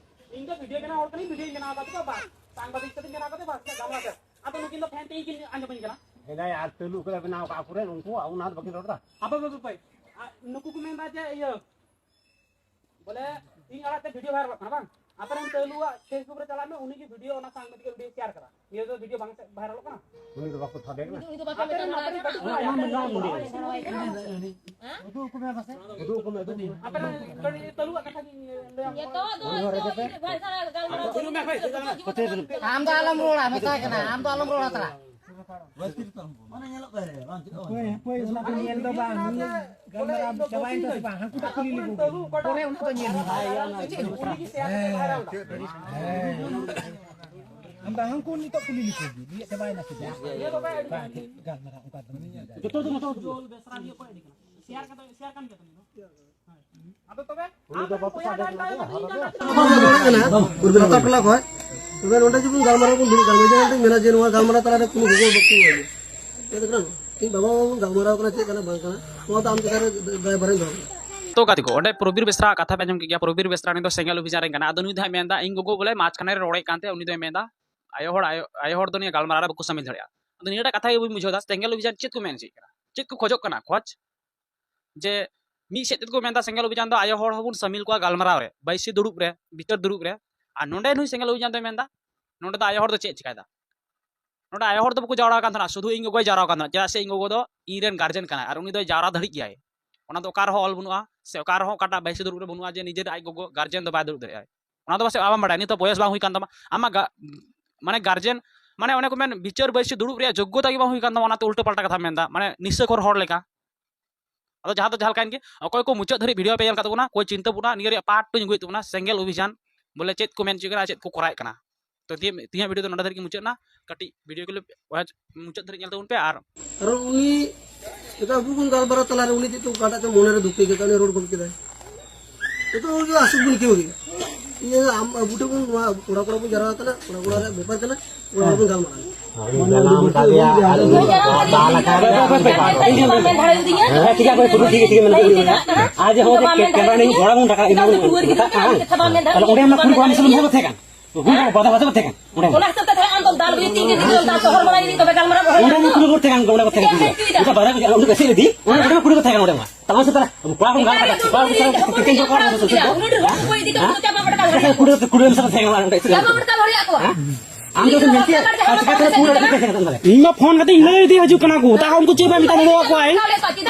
ᱤᱧ ᱫᱚ ᱵᱷᱤᱰᱤᱭᱳ ᱵᱮᱱᱟᱣ ᱦᱚᱲ ᱠᱟᱹᱱᱟᱹᱧ, ᱵᱷᱤᱰᱤᱭᱳᱧ ᱵᱮᱱᱟᱣ ᱟᱠᱟᱫ ᱛᱟᱠᱚᱣᱟ, ᱵᱟᱥ᱾ ᱥᱟᱝᱵᱟᱫᱤᱠ ᱥᱟᱛᱮᱧ ᱵᱮᱱᱟᱣ ᱠᱟᱛᱮ, ᱵᱟᱥ, ᱜᱟᱢᱞᱟ ᱛᱮ᱾ ᱟᱫᱚ ᱱᱩᱠᱤᱱ ᱫᱚ ᱯᱷᱮᱱ ᱛᱮᱜᱮ ᱠᱤᱱ ᱟᱸᱡᱚᱢᱟᱹᱧ ᱠᱟᱱᱟ᱾ ᱦᱮᱸ, ᱟᱨ ᱛᱟᱹᱞᱩ ᱠᱚᱞᱮ ᱵᱮᱱᱟᱣ ᱠᱟᱜᱼᱟ ᱯᱩᱨᱟᱹ, ᱩᱱᱠᱩ ᱚᱱᱟ ᱫᱚ ᱵᱟᱹᱠᱤᱱ ᱨᱚᱲ ᱮᱫᱟ᱾ ᱟᱯᱮ ᱯᱮ, ᱯᱮ, ᱯᱮ᱾ ᱟᱨ ᱱᱩᱠᱩ ᱠᱚ ᱢᱮᱱᱫᱟ ᱡᱮ ᱤᱭᱟᱹ, ᱵᱚᱞᱮ, ᱤᱧ ᱟᱲᱟᱜ ᱛᱮ ᱵᱷᱤᱰᱤᱭᱳ ᱵᱷᱟᱭᱨᱟᱞᱚᱜ ᱠᱟᱱᱟ, ᱵᱟᱝ? ᱟᱯᱮ ᱨᱮᱱ ᱛᱟᱹᱞᱩᱣᱟᱜ Facebook ᱨᱮ ᱪᱟᱞᱟᱜ ᱢᱮ, ᱩᱱᱤ ᱜᱮ ᱵᱷᱤᱰᱤᱭᱳ ᱚᱱᱟ ᱥᱟᱝᱵᱟᱫᱤᱠ ᱵᱷᱤᱰᱤᱭᱳ ᱥᱮᱭᱟᱨ ᱠᱟᱫᱟ᱾ ᱱᱤᱭᱟᱹ ᱫᱚ ᱵᱷᱤᱰᱤᱭᱳ ᱵᱟᱝ ᱵᱷᱟᱭᱨᱟᱞᱚᱜ ᱠᱟᱱᱟ᱾ ᱩᱱᱤ ᱫᱚ ᱵᱟᱠᱚ ᱥᱟᱵᱮ ᱠᱟᱱᱟ᱾ ᱟᱯᱮ ᱨᱮᱱ ᱠᱟᱹᱴᱤᱡ ᱠᱚᱲᱟ ᱚᱱᱟ ᱢᱟ ᱱᱚᱣᱟ ᱢᱩᱰᱤ᱾ ᱩᱫᱩᱜ ᱟᱠᱚ ᱢᱮ ᱢᱟᱥᱮ᱾ ᱩᱫᱩᱜ ᱟᱠᱚ ᱢᱮ, ᱩᱫᱩᱜ ᱟᱠᱚ ᱢᱮ᱾ ᱟᱯᱮ ᱨᱮᱱ ᱠᱟᱹᱴᱤᱡ ᱛᱟᱹᱞᱩᱣᱟᱜ ᱠᱟᱛᱷᱟ ᱜᱤᱧ ᱞᱟᱹᱭᱟᱢ ᱠᱟᱱᱟ᱾ ᱱᱤᱛᱚᱜ ᱫᱚ ᱩᱱᱤ ᱦᱚᱸ ᱨᱮᱵᱮᱫ ᱯᱮ᱾ ᱟᱢ ᱫᱚ ᱟᱞᱚᱢ ᱨᱚᱲᱟ, ᱢᱮᱛᱟᱭ ᱠᱟᱱᱟ, ᱟᱢ ᱫᱚ ᱟᱞᱚᱢ ᱨᱚᱲ ᱦᱟᱛᱟᱲᱟ᱾ ᱦᱟᱯᱳᱭ, ᱦᱟᱯᱳᱭ, ᱚᱱᱟ ᱠᱚ ᱧᱮᱞ ᱫᱚ ᱵᱟᱝ, ᱱᱩᱭ ᱜᱟᱞᱢᱟᱨᱟᱣ ᱪᱟᱵᱟᱭᱮᱱ ᱛᱟᱭᱟ ᱥᱮ ᱵᱟᱝ, ᱦᱟᱹᱱᱠᱩ ᱴᱟᱜ ᱠᱩᱞᱤ ᱞᱮᱠᱚ ᱠᱷᱟᱱ᱾ ᱯᱚᱨᱮ ᱚᱱᱟ ᱠᱚ ᱧᱮᱞ ᱦᱩᱭᱩᱜᱼᱟ᱾ ᱪᱮᱫ ᱦᱚᱸ ᱵᱟᱝ᱾ ᱟᱢ ᱫᱚ ᱦᱟᱹᱱᱠᱩ ᱱᱤᱛᱚᱜ ᱠᱩᱞᱤ ᱞᱮᱠᱚ ᱜᱮ, ᱞᱟᱹᱭᱮᱫ ᱪᱟᱵᱟᱭᱮᱱᱟ ᱥᱮ ᱪᱮᱫ? ᱵᱟᱝ, ᱴᱷᱤᱠ, ᱜᱟᱞᱢᱟᱨᱟᱣ ᱚᱱᱠᱟ ᱫᱚ ᱵᱟᱹᱱᱩᱜᱼᱟ᱾ ᱡᱚᱛᱚ ᱫᱚ ᱢᱚᱛᱚ ᱡᱳᱞ ᱵᱮᱥᱨᱟ ᱱᱤᱭᱟᱹ ᱠᱚ ᱮᱰᱤ ᱠᱟᱱᱟ᱾ ᱥᱮᱭᱟᱨ ᱠᱟᱛᱮ, ᱥᱮᱭᱟᱨ ᱠᱟᱱ ᱜᱮᱭᱟ ᱛᱚ ᱱᱤᱭᱟᱹ ᱫᱚ? ᱦᱳᱭ᱾ ᱟᱫᱚ ᱛᱚᱵᱮ ᱩᱱᱤ ᱫᱚ ᱵᱟᱠᱚ ᱥᱟᱰᱮ ᱠᱟᱱᱟ, ᱦᱟᱨᱟ ᱫᱚ᱾ ᱞᱟᱛᱟᱨ ᱴᱚᱞᱟ ᱠᱷᱚᱱ᱾ ᱛᱚᱵᱮ ᱱᱚᱰᱮ ᱡᱩᱫᱤ ᱜᱟᱞᱢᱟᱨᱟᱣ ᱵᱚᱱ ᱫᱩᱲᱩᱵ ᱠᱟᱱ, ᱢᱮᱱᱟ ᱡᱮ ᱱᱚᱣᱟ ᱜᱟᱞᱢᱟᱨᱟᱣ ᱛᱟᱞᱟᱨᱮ ᱠᱳᱱᱳ ᱜᱚᱜᱚ ᱵᱟᱠᱚ ᱦᱩᱭᱩᱜᱼᱟ᱾ ᱪᱮᱫ ᱠᱟᱱᱟ? ᱤᱧ ᱵᱟᱵᱟ ᱵᱟᱵᱟ ᱵᱚᱱ ᱜᱟᱞᱢᱟᱨᱟᱣ ᱠᱟᱱᱟ, ᱪᱮᱫ ᱠᱟᱱᱟ ᱵᱟᱝ ᱠᱟᱱᱟ, ᱱᱚᱣᱟ ᱫᱚ ᱟᱢ ᱪᱮᱛᱟᱱ ᱨᱮ ᱫᱟᱭᱵᱷᱟᱨᱤᱧ ᱫᱚᱦᱚ ᱠᱟᱫᱟ᱾ ᱛᱚ ᱜᱟᱛᱮ ᱠᱚ, ᱚᱸᱰᱮ ᱯᱨᱚᱵᱤᱨ ᱵᱮᱥᱨᱟ ᱠᱟᱛᱷᱟ ᱯᱮ ᱟᱸᱡᱚᱢ ᱠᱮᱫ ᱜᱮᱭᱟ᱾ ᱯᱨᱚᱵᱤᱨ ᱵᱮᱥᱨᱟ ᱩᱱᱤ ᱫᱚ ᱥᱮᱸᱜᱮᱞ ᱚᱵᱷᱤᱡᱟᱱ ᱨᱮᱱ ᱠᱟᱱᱟ᱾ ᱟᱫᱚ ᱱᱩᱭ ᱫᱚ ᱦᱟᱸᱜ ᱢᱮᱱᱫᱟ, ᱤᱧ ᱜᱚᱜᱚ ᱵᱚᱞᱮ ᱢᱟᱡᱷ ᱠᱷᱟᱱᱮ ᱨᱮ ᱨᱚᱲᱮᱫ ᱠᱟᱱ ᱛᱟᱦᱮᱸ, ᱩᱱᱤ ᱫᱚᱭ ᱢᱮᱱᱫᱟ ᱟᱭᱳ ᱦᱚᱲ, ᱟᱭᱳ, ᱟᱭᱳ ᱦᱚᱲ ᱫᱚ ᱱᱤᱭᱟᱹ ᱜᱟᱞᱢᱟᱨᱟᱣ ᱨᱮ ᱵᱟᱠᱚ ᱥᱟᱢᱤᱞ ᱫᱟᱲᱮᱭᱟᱜᱼᱟ᱾ ᱟᱫᱚ ᱱᱤᱭᱟᱹᱴᱟᱜ ᱠᱟᱛᱷᱟ ᱜᱮ ᱵᱟᱹᱧ ᱵᱩᱡᱷᱟᱹᱣ ᱫᱟ, ᱥᱮᱸᱜᱮᱞ ᱚᱵᱷᱤᱡᱟᱱ ᱪᱮᱫ ᱠᱚ ᱢᱮᱱ ᱦᱚᱪᱚᱭᱮᱫ ᱠᱟᱱᱟ, ᱪᱮᱫ ᱠᱚ ᱠᱷᱚᱡᱚᱜ ᱠᱟᱱᱟ? ᱠᱷᱚᱡᱽ ᱡᱮ ᱢᱤᱫ ᱥᱮᱫ ᱛᱮᱠᱚ ᱢᱮᱱᱫᱟ ᱥᱮᱸᱜᱮᱞ ᱚᱵᱷᱤᱡᱟᱱ ᱫᱚ ᱟᱭᱳ ᱦᱚᱲ ᱦᱚᱸᱵᱚᱱ ᱥᱟᱢᱤᱞ ᱠᱚᱣᱟ ᱜᱟᱞᱢᱟᱨᱟᱣ ᱨᱮ, ᱵᱟᱹᱭᱥᱤ ᱫᱩᱲᱩᱵ ᱨᱮ, ᱵᱤᱪᱟᱹᱨ ᱫᱩᱲᱩᱵ ᱨᱮ, ᱟᱨ ᱱᱚᱸᱰᱮ ᱱᱩᱭ ᱥᱮᱸᱜᱮᱞ ᱚᱵᱷᱤᱡᱟᱱ ᱫᱚᱭ ᱢᱮᱱᱫᱟ ᱱᱚᱸᱰᱮ ᱫᱚ ᱟᱭᱳ ᱦᱚᱲ ᱫᱚ ᱪᱮᱫ ᱪᱤᱠᱟᱭᱫᱟ? ᱱᱚᱸᱰᱮ ᱟᱭᱳ ᱦᱚᱲ ᱫᱚ ᱵᱟᱠᱚ ᱡᱟᱣᱨᱟ ᱟᱠᱟᱱ ᱛᱟᱦᱮᱱᱟ, ᱥᱩᱫᱷᱩ ᱤᱧ ᱜᱚᱜᱚᱭ ᱡᱟᱣᱨᱟ ᱟᱠᱟᱱ ᱛᱟᱦᱮᱱᱟ, ᱪᱮᱫᱟᱜ ᱥᱮ ᱤᱧ ᱜᱚᱜᱚ ᱫᱚ ᱤᱧ ᱨᱮᱱ ᱜᱟᱨᱡᱮᱱ ᱠᱟᱱᱟᱭ ᱟᱨ ᱩᱱᱤ ᱫᱚᱭ ᱡᱟᱣᱨᱟ ᱫᱟᱲᱮᱜ ᱜᱮᱭᱟᱭ᱾ ᱚᱱᱟ ᱫᱚ ᱚᱠᱟ ᱨᱮᱦᱚᱸ ᱚᱞ ᱵᱟᱹᱱᱩᱜᱼᱟ, ᱥᱮ ᱚᱠᱟ ᱨᱮᱦᱚᱸ ᱚᱠᱟᱴᱟᱜ ᱵᱟᱹᱭᱥᱤ ᱫᱩᱲᱩᱵ ᱨᱮ ᱵᱟᱹᱱᱩᱜᱼᱟ ᱡᱮ ᱱᱤᱡᱮᱨ ᱟᱡ ᱜᱚᱜᱚ ᱜᱟᱨᱡᱮᱱ ᱫᱚ ᱵᱟᱭ ᱫᱩᱲᱩᱵ ᱫᱟᱲᱮᱭᱟᱜᱼᱟ᱾ ᱚᱱᱟ ᱫᱚ ᱯᱟᱥᱮᱡ ᱟᱢᱟᱜ ᱵᱟᱰᱟᱭ, ᱱᱤᱛ ᱫᱚ ᱵᱚᱭᱮᱥ ᱵᱟᱝ ᱦᱩᱭ ᱠᱟᱱ ᱛᱟᱢᱟ, ᱟᱢᱟᱜ ᱜᱟ-, ᱢᱟᱱᱮ ᱜᱟᱨᱡᱮᱱ, ᱢᱟᱱᱮ ᱚᱱᱮ ᱠᱚ ᱢᱮᱱ ᱵᱤᱪᱟᱹᱨ ᱵᱟᱹᱭᱥᱤ ᱫᱩᱲᱩᱵ ᱨᱮᱭᱟᱜ ᱡᱳᱜᱽᱜᱚᱛᱟ ᱜᱮ ᱵᱟᱝ ᱦᱩᱭ ᱠᱟᱱ ᱛᱟᱢᱟ, ᱚᱱᱟᱛᱮ ᱩᱞᱴᱟᱹ ᱯᱟᱞᱴᱟ ᱠᱟᱛᱷᱟᱢ ᱢᱮᱱᱫᱟ, ᱢᱟᱱᱮ ᱱᱤᱥᱟᱹ ᱠᱷᱳᱨ ᱦᱚᱲ ᱞᱮᱠᱟ᱾ ᱟᱫᱚ ᱡᱟᱦᱟᱸ ᱫᱚ ᱡᱟᱦᱟᱸ ᱞᱮᱠᱟᱭᱮᱱ ᱜᱮ, ᱚᱠᱚᱭ ᱠᱚ ᱢᱩᱪᱟᱹᱫ ᱫᱷᱟᱹᱨᱤᱡ ᱵᱷᱤᱰᱤᱭᱳ ᱯᱮ ᱧᱮᱞ ᱠᱟᱫ ᱛᱟᱵᱚᱱᱟ, ᱠᱚᱭ ᱪᱤᱱᱛᱟᱹ ᱵᱚᱱᱟ, ᱱᱤᱭᱟᱹ ᱨᱮᱭᱟᱜ ᱯᱟᱨᱴ ᱴᱩᱧ ᱟᱹᱜᱩᱭᱮᱫ ᱛᱟᱵᱚᱱᱟ, ᱥᱮᱸᱜᱮᱞ ᱚᱵᱷᱤᱡᱟᱱ ᱵᱚᱞᱮ ᱪᱮᱫ ᱠᱚ ᱢᱮᱱ ᱦᱚᱪᱚᱭᱮᱫ ᱠᱟᱱᱟ, ᱪᱮᱫ ᱠᱚ ᱠᱚᱨᱟᱣᱮᱫ ᱠᱟᱱᱟ᱾ ᱛᱚ ᱛᱮᱦᱮᱧ, ᱛᱮᱦᱮᱧᱟᱜ ᱵᱷᱤᱰᱤᱭᱳ ᱫᱚ ᱱᱚᱰᱮ ᱫᱷᱟᱹᱨᱤᱡ ᱜᱮ ᱢᱩᱪᱟᱹᱫ ᱮᱱᱟ, ᱠᱟᱹᱴᱤᱡ ᱵᱷᱤᱰᱤᱭᱳ ᱠᱚ ᱞᱮ ᱢᱩᱪᱟᱹᱫ ᱫᱷᱟᱹᱨᱤᱡ ᱧᱮᱞ ᱛᱟᱵᱚᱱ ᱯᱮ᱾ ᱟᱨ ᱟᱨ ᱩᱱᱤ ᱱᱤᱛᱚᱜ ᱟᱵᱚ ᱵᱚᱱ ᱜᱟᱞᱢᱟᱨᱟᱣ ᱛᱟᱞᱟᱨᱮ ᱩᱱᱤ ᱪᱮᱫ ᱪᱚ ᱚᱠᱟᱴᱟᱜ ᱪᱚ ᱢᱚᱱᱮᱨᱮ ᱫᱩᱠ ᱟᱹᱭᱠᱟᱹᱜ ᱠᱟᱱᱟ, ᱩᱱᱤ ᱨᱚᱲ ᱜᱚᱫ ᱠᱮᱫᱟᱭ᱾ ᱱᱤᱛᱚᱜ ᱩᱱᱤ ᱟᱥᱩᱠ ᱵᱚᱱ ᱟᱹᱭᱠᱟᱹᱣ ᱜᱮ᱾ ᱤᱭᱟᱹ ᱟᱢ ᱟᱵᱚ ᱴᱷᱮᱱ ᱵᱚᱱ ᱱᱚᱣᱟ ᱠᱚᱲᱟ ᱠᱚᱲᱟ ᱵᱚᱱ ᱡᱟᱣᱨᱟ ᱟᱠᱟᱱᱟ, ᱠᱚᱲᱟ ᱠᱚᱲᱟ ᱨᱮᱭᱟᱜ ᱵᱮᱯᱟᱨ ᱠᱟᱱᱟ, ᱠᱚᱲᱟ ᱠᱚᱲᱟ ᱵᱚᱱ ᱜᱟᱞᱢᱟᱨᱟᱣᱟ᱾ ᱩᱱᱤ ᱡᱟᱱᱟᱢ ᱠᱟᱫᱮᱭᱟ, ᱟᱨ ᱩᱱᱤ ᱵᱟᱯᱞᱟ ᱞᱮᱠᱷᱟᱱ ᱦᱮᱸ, ᱴᱷᱤᱠ ᱜᱮᱭᱟ, ᱯᱩᱨᱟᱹ ᱴᱷᱤᱠ ᱜᱮᱭᱟ, ᱴᱷᱤᱠ ᱜᱮᱭᱟ, ᱢᱮᱱᱟᱜ ᱜᱮᱭᱟ᱾ ᱟᱨ ᱡᱮ ᱦᱚᱸ ᱡᱮ ᱠᱮ-, ᱠᱮᱢᱨᱟ ᱱᱤᱭᱟᱹ ᱜᱷᱚᱲᱟ ᱵᱚᱱ ᱨᱟᱠᱟᱵ ᱮᱱᱟ, ᱵᱚᱱ ᱢᱮᱛᱟᱜ ᱠᱟᱱ᱾ ᱛᱟᱦᱞᱮ ᱚᱸᱰᱮ ᱢᱟ ᱠᱩᱲᱤ ᱠᱚᱲᱟ ᱢᱤᱥᱮᱞ ᱵᱚᱱ ᱛᱟᱦᱮᱸ ᱠᱟᱱ᱾ ᱦᱩᱸ, ᱵᱟᱫᱟ, ᱵᱟᱫᱟ ᱛᱟᱦᱮᱸ ᱠᱟᱱ᱾ ᱚᱸᱰᱮ ᱢᱟ᱾ ᱚᱱᱟ ᱦᱤᱥᱟᱹᱵ ᱛᱮ ᱛᱟᱦᱞᱮ ᱟᱢ ᱫᱚ ᱫᱟᱞ ᱵᱤᱞᱤ ᱛᱤᱱ ᱜᱮ ᱜᱤᱫᱽᱨᱟᱹ ᱫᱟᱞ ᱛᱚ ᱦᱚᱲ ᱵᱟᱲᱟᱭ ᱞᱟᱹᱜᱤᱫ ᱛᱚᱵᱮ ᱜᱟᱞᱢᱟᱨᱟᱣ ᱚᱸᱰᱮ ᱢᱟ ᱠᱩᱲᱤ ᱠᱚ ᱛᱟᱦᱮᱸ ᱠᱟᱱ, ᱚᱸᱰᱮ ᱠᱚ ᱛᱟᱦᱮᱸ ᱠᱟᱱ᱾ ᱚᱱᱠᱟ ᱵᱟᱫᱟ ᱜᱮ, ᱚᱸᱰᱮ ᱠᱚ ᱮᱥᱮᱫ ᱤᱫᱤ, ᱚᱸᱰᱮ, ᱚᱸᱰᱮ ᱢᱟ ᱠᱩᱲᱤ ᱠᱚ ᱛᱟᱦᱮᱸ ᱠᱟᱱ ᱚᱸᱰᱮ ᱢᱟ᱾ ᱛᱟᱵᱚᱱ ᱥᱮ ᱛᱟᱦᱞᱮ, ᱠᱚᱲᱟ ᱠᱚ ᱜᱟᱞ ᱠᱟᱛᱮ, ᱠᱚᱲᱟ ᱠᱚ ᱥᱟᱞᱟᱜ ᱠᱟᱛᱮ, ᱠᱟᱛᱮ, ᱠᱟᱛᱮ, ᱠᱟᱛᱮ, ᱠᱟᱛᱮ, ᱠᱩᱲᱤ ᱠᱚ ᱥᱟᱞᱟᱜ ᱛᱟᱦᱮᱸ ᱠᱟᱱᱟ, ᱚᱸᱰᱮ ᱮᱥᱮᱫ ᱤᱫᱤ᱾ ᱟᱢ ᱫᱚ ᱢᱮᱱ ᱠᱮᱫ, ᱟᱨ ᱪᱤᱠᱟᱹ ᱛᱮ ᱠᱩᱲᱤ ᱠᱚ ᱛᱟᱦᱮᱸ ᱠᱟᱱᱟ ᱛᱟᱦᱞᱮ? ᱤᱧ ᱢᱟ ᱯᱷᱳᱱ ᱠᱟᱛᱮ ᱤᱧ ᱞᱟᱹᱭ ᱟᱫᱮ ᱦᱤᱡᱩᱜ ᱠᱟᱱᱟ ᱠᱚ, ᱛᱟᱦᱚᱸ ᱩᱱᱠᱩ ᱪᱮᱫ ᱵᱟᱭ ᱢᱮᱛᱟ ᱫᱟᱲᱮ ᱟᱠᱚᱣᱟᱭ᱾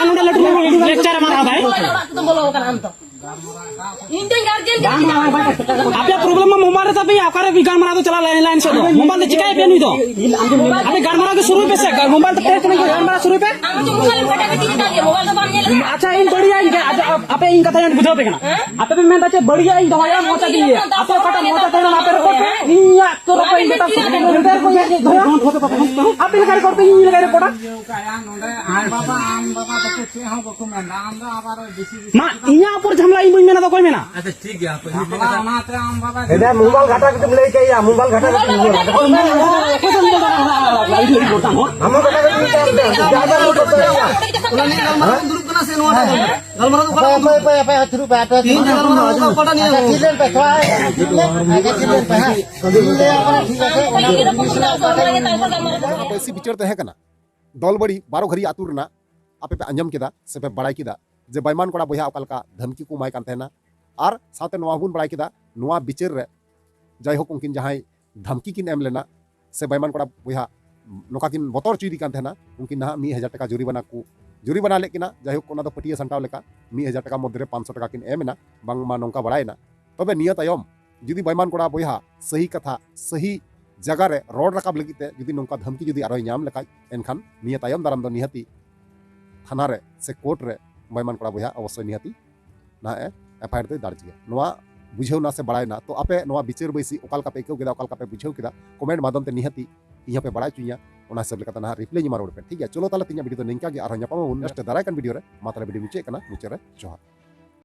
ᱟᱨ ᱱᱚᱰᱮ ᱞᱟᱹᱴᱩ ᱞᱟᱹᱴᱩ ᱞᱮᱠᱪᱟᱨ ᱮ ᱢᱟᱨᱟᱣ ᱫᱟᱭ᱾ ᱚᱲᱟᱜ ᱛᱮᱫᱚ ᱵᱚᱞᱚ ᱟᱠᱟᱱᱟ ᱟᱢ ᱫᱚ᱾ ᱤᱧ ᱫᱚᱧ ᱜᱟᱨᱡᱮᱱ ᱠᱟᱱᱟ᱾ ᱟᱯᱮᱭᱟᱜ ᱯᱨᱚᱵᱞᱮᱢ ᱢᱟ ᱢᱳᱵᱟᱭᱤᱞ ᱨᱮ ᱛᱟᱯᱮ, ᱚᱠᱟᱨᱮ ᱜᱟᱞᱢᱟᱨᱟᱣ ᱫᱚ ᱪᱟᱞᱟᱜ ᱞᱟᱭᱤᱱ ᱞᱟᱭᱤᱱ ᱥᱮᱫ ᱫᱚ? ᱢᱳᱵᱟᱭᱤᱞ ᱫᱚ ᱪᱤᱠᱟᱭ ᱯᱮ ᱱᱩᱭ ᱫᱚ? ᱟᱯᱮ ᱜᱟᱞᱢᱟᱨᱟᱣ ᱜᱮ ᱥᱩᱨᱩᱭ ᱯᱮ ᱥᱮ, ᱢᱳᱵᱟᱭᱤᱞ ᱛᱮ ᱯᱮ ᱜᱟᱞᱢᱟᱨᱟᱣ ᱥᱩᱨᱩᱭ ᱯᱮ᱾ ᱟᱢ ᱫᱚ ᱢᱳᱵᱟᱭᱤᱞ ᱮᱢ ᱠᱟᱴᱟ ᱠᱟᱹᱴᱤᱡ ᱠᱟᱜ ᱜᱮᱭᱟ, ᱢᱳᱵᱟᱭᱤᱞ ᱫᱚ ᱵᱟᱢ ᱧᱮᱞ ᱟᱠᱟᱫᱟ? ᱟᱪᱪᱷᱟ, ᱤᱧ ᱵᱟᱹᱲᱤᱡᱟᱜ ᱤᱧ ᱟᱯᱮ ᱤᱧ ᱠᱟᱛᱷᱟ ᱤᱧ ᱵᱩᱡᱷᱟᱹᱣ ᱯᱮ ᱠᱟᱱᱟ᱾ ᱟᱯᱮ ᱯᱮ ᱢᱮᱱᱫᱟ ᱪᱮ ᱵᱟᱹᱲᱤᱡᱟᱜ ᱤᱧ ᱫᱚᱦᱚᱭᱟ, ᱢᱚᱡᱟᱜ ᱤᱧ ᱞᱟᱹᱭᱟ᱾ ᱟᱯᱮ ᱚᱠᱟᱴᱟᱜ ᱢᱚᱡᱟ ᱛᱟᱦᱮᱱᱟ ᱚᱱᱟ ᱯᱮ ᱨᱚᱯᱚᱲ ᱯᱮ᱾ ᱤᱧᱟᱜ ᱛᱚᱨᱚᱯ ᱠᱷᱚᱱ ᱤᱧ ᱢᱮᱛᱟ ᱠᱚ ᱠᱟᱱᱟ, ᱟᱯᱮ ᱞᱮᱠᱟ ᱨᱮ ᱨᱚᱲ ᱯᱮ, ᱤᱧ ᱞᱮᱠᱟ ᱨᱮ ᱨᱚᱲᱟ᱾ ᱱᱚᱰᱮ ᱟᱢ ᱵᱟᱵᱟ, ᱟᱢ ᱵᱟᱵᱟ ᱛᱟᱠᱚ ᱪᱮᱫ ᱦᱚᱸ ᱵᱟᱠᱚ ᱢᱮᱱᱫᱟ, ᱟᱢ ᱫᱚ ᱟᱵᱟᱨ ᱵᱮᱥᱤ ᱵᱮᱥᱤ ᱢᱟ, ᱠᱟᱛᱷᱟ ᱤᱧᱟᱹᱜ ᱩᱯᱚᱨ ᱡᱷᱟᱢᱞᱟ ᱤᱧ ᱵᱟᱹᱧ ᱢᱮᱱᱟ ᱫᱚ ᱚᱠᱚᱭ ᱢᱮᱱᱟ? ᱟᱪᱪᱷᱟ, ᱴᱷᱤᱠ ᱜᱮᱭᱟ, ᱦᱟᱯᱮ, ᱢᱤᱫᱴᱮᱡ ᱠᱟᱛᱷᱟ᱾ ᱚᱱᱟᱛᱮ ᱟᱢ ᱵᱟᱵᱟ ᱮᱫᱟ, ᱢᱳᱵᱟᱭᱤᱞ ᱜᱷᱟᱴᱟ ᱠᱟᱛᱮᱢ ᱞᱟᱹᱭ ᱠᱮᱫ ᱭᱟ, ᱢᱳᱵᱟᱭᱤᱞ ᱜᱷᱟᱴᱟ ᱠᱟᱛᱮᱢ ᱞᱟᱹᱭ ᱠᱮᱫ ᱭᱟ᱾ ᱟᱢ ᱦᱚᱸ ᱠᱟᱴᱟ ᱠᱟᱛᱮᱢ ᱞᱟᱹᱭ ᱠᱮᱫ ᱭᱟ, ᱡᱟᱦᱟᱸ ᱫᱚ ᱨᱚᱲ ᱠᱚ ᱪᱟᱞᱟᱜ ᱠᱟᱱᱟ᱾ ᱚᱱᱟ ᱱᱤᱭᱮ ᱜᱟᱞᱢᱟᱨᱟᱣ ᱵᱚᱱ ᱫᱩᱲᱩᱵ ᱠᱟᱱᱟ ᱥᱮ ᱱᱚᱣᱟ ᱫᱚ? ᱜᱟᱞᱢᱟᱨᱟᱣ ᱫᱚ ᱚᱠᱟᱴᱟᱜ ᱦᱟᱯᱮ, ᱦᱟᱯᱮ, ᱦᱟᱯᱮ, ᱛᱤᱦᱤᱧ ᱡᱮ ᱜᱟᱞᱢᱟᱨᱟᱣ ᱫᱚ ᱚᱠᱟᱴᱟᱜ ᱱᱤᱭᱮ? ᱟᱪᱪᱷᱟ, ᱛᱷᱤᱨ ᱞᱮᱱ ᱯᱮ, ᱛᱷᱚᱲᱟ, ᱟᱪᱪᱷᱟ, ᱛᱷᱤᱨ ᱞᱮᱱ ᱯᱮ, ᱦᱮᱸ᱾ ᱤᱧ ᱞᱟᱹᱭ ᱟᱠᱚ ᱠᱟᱱᱟ, ᱴᱷᱤᱠ ᱟᱪᱷᱮ, ᱚᱱᱟ ᱠᱚ ᱡᱤᱱᱤᱥ ᱨᱮᱱᱟᱜ ᱚᱠᱟ ᱴᱷᱮᱱ ᱵᱟᱹᱭᱥᱤ ᱵᱤᱪᱟᱹᱨ ᱛᱟᱦᱮᱸ ᱠᱟᱱᱟ᱾ ᱫᱚᱞᱵᱟᱲᱤ ᱵᱟᱨᱚ ᱜᱷᱟᱹᱨᱤ ᱟᱹᱛᱩ ᱨᱮᱱᱟᱜ ᱟᱯᱮ ᱯᱮ ᱟᱸᱡᱚᱢ ᱠᱮᱫᱟ ᱥᱮ ᱯᱮ ᱵᱟᱲᱟᱭ ᱠᱮᱫᱟ ᱡᱮ ᱵᱟᱭᱢᱟᱱ ᱠᱚᱲᱟ ᱵᱚᱭᱦᱟ ᱚᱠᱟ ᱞᱮᱠᱟ ᱫᱷᱟᱢᱠᱤ ᱠᱚ ᱮᱢᱟᱭ ᱠᱟᱱ ᱛᱟᱦᱮᱱᱟ᱾ ᱟᱨ ᱥᱟᱶᱛᱮ ᱱᱚᱣᱟ ᱦᱚᱸᱵᱚᱱ ᱵᱟᱲᱟᱭ ᱠᱮᱫᱟ, ᱱᱚᱣᱟ ᱵᱤᱪᱟᱹᱨ ᱨᱮ ᱡᱟᱭᱦᱳᱠ ᱩᱱᱠᱤᱱ ᱡᱟᱦᱟᱸᱭ ᱫᱷᱟᱢᱠᱤ ᱠᱤᱱ ᱮᱢ ᱞᱮᱱᱟ ᱥᱮ ᱵᱟᱭᱢᱟᱱ ᱠᱚᱲᱟ ᱵᱚᱭᱦᱟ ᱱᱚᱝᱠᱟ ᱠᱤᱱ ᱵᱚᱛᱚᱨ ᱦᱚᱪᱚᱭᱮᱫᱤ ᱠᱟᱱ ᱛᱟᱦᱮᱱᱟ, ᱩᱱᱠᱤᱱ ᱱᱟᱦᱟᱜ ᱢᱤᱫ ᱦᱟᱡᱟᱨ ᱴᱟᱠᱟ ᱡᱩᱨᱤᱢᱟᱱᱟ ᱠᱚ ᱡᱩᱨᱤᱢᱟᱱᱟ ᱞᱮᱫ ᱠᱤᱱᱟ᱾ ᱡᱟᱭᱦᱳᱠ, ᱚᱱᱟ ᱫᱚ ᱯᱟᱹᱴᱭᱟᱹ ᱥᱟᱢᱴᱟᱣ ᱞᱮᱠᱟ ᱢᱤᱫ ᱦᱟᱡᱟᱨ ᱴᱟᱠᱟ ᱢᱚᱫᱽᱫᱷᱮ ᱨᱮ ᱯᱟᱸᱪᱥᱚ ᱴᱟᱠᱟ ᱠᱤᱱ ᱮᱢ ᱮᱱᱟ, ᱵᱟᱝᱢᱟ ᱱᱚᱝᱠᱟ ᱵᱟᱲᱟᱭᱮᱱᱟ᱾ ᱛᱚᱵᱮ ᱱᱤᱭᱟᱹ ᱛᱟᱭᱚᱢ ᱡᱩᱫᱤ ᱵᱟᱭᱢᱟᱱ ᱠᱚᱲᱟ ᱵᱚᱭᱦᱟ ᱥᱟᱹᱦᱤ ᱠᱟᱛᱷᱟ, ᱥᱟᱹᱦᱤ ᱡᱟᱭᱜᱟ ᱨᱮ ᱨᱚᱲ ᱨᱟᱠᱟᱵ ᱞᱟᱹᱜᱤᱫ ᱛᱮ ᱡᱩᱫᱤ ᱱᱚᱝᱠᱟ ᱫᱷᱟᱢᱠᱤ ᱡᱩᱫᱤ ᱟᱨᱚᱭ ᱧᱟᱢ ᱞᱮᱠᱷᱟᱡ, ᱮᱱᱠᱷᱟᱱ ᱱᱤᱭᱟᱹ ᱛᱟᱭᱚᱢ ᱫᱟᱨᱟᱢ ᱫᱚ ᱱᱤᱦᱟᱹᱛᱤ ᱛᱷᱟᱱᱟ ᱨᱮ ᱥᱮ ᱠᱳᱨᱴ ᱨᱮ ᱵᱟᱭᱢᱟᱱ ᱠᱚᱲᱟ ᱵᱚᱭᱦᱟ ᱚᱵᱚᱥᱥᱳᱭ ᱱᱤᱦᱟᱹᱛᱤ ᱱᱟᱦᱟᱜ ᱮ ᱮᱯᱷ ᱟᱭ ᱟᱨ ᱫᱚᱭ ᱫᱟᱨᱡᱽ ᱜᱮᱭᱟ᱾ ᱱᱚᱣᱟ ᱵᱩᱡᱷᱟᱹᱣ ᱱᱟ ᱥᱮ ᱵᱟᱲᱟᱭ ᱱᱟ? ᱛᱚ ᱟᱯᱮ ᱱᱚᱣᱟ ᱵᱤᱪᱟᱹᱨ ᱵᱟᱹᱭᱥᱤ ᱚᱠᱟ ᱞᱮᱠᱟ ᱯᱮ ᱟᱹᱭᱠᱟᱹᱣ ᱠᱮᱫᱟ, ᱚᱠᱟ ᱞᱮᱠᱟ ᱯᱮ ᱵᱩᱡᱷᱟᱹᱣ ᱠᱮᱫᱟ, ᱠᱚᱢᱮᱱᱴ ᱢᱟᱫᱽᱫᱷᱚᱢ ᱛᱮ ᱱᱤᱦᱟᱹᱛᱤ ᱤᱧ ᱦᱚᱸᱯᱮ ᱵᱟᱲᱟᱭ ᱦᱚᱪᱚᱧᱟ᱾ ᱚᱱᱟ ᱦᱤᱥᱟᱹᱵ ᱞᱮᱠᱟᱛᱮ ᱱᱟᱦᱟᱜ ᱨᱤᱯᱞᱟᱭ ᱤᱧ ᱮᱢᱟ ᱨᱩᱣᱟᱹᱲ ᱯᱮ, ᱴᱷᱤᱠ ᱜᱮᱭᱟ? ᱪᱚᱞᱚ ᱛᱟᱦᱞᱮ ᱛᱮᱦᱮᱧᱟᱜ ᱵᱷᱤᱰᱤᱭᱳ ᱫᱚ ᱱᱤᱝᱠᱟ ᱜᱮ, ᱟᱨᱦᱚᱸ ᱧᱟᱯᱟᱢ ᱟᱵᱚᱱ ᱱᱮᱠᱥᱴ ᱫᱟᱨᱟᱭ ᱠᱟᱱ ᱵᱷᱤᱰᱤᱭᱳ ᱨᱮ᱾ ᱢᱟ ᱛᱟᱦᱞᱮ ᱵᱷᱤᱰᱤᱭᱳ ᱢᱩᱪᱟᱹᱫ ᱠᱟᱱᱟ, ᱢᱩᱪᱟᱹᱫ ᱨᱮ ᱡᱚᱦᱟᱨ᱾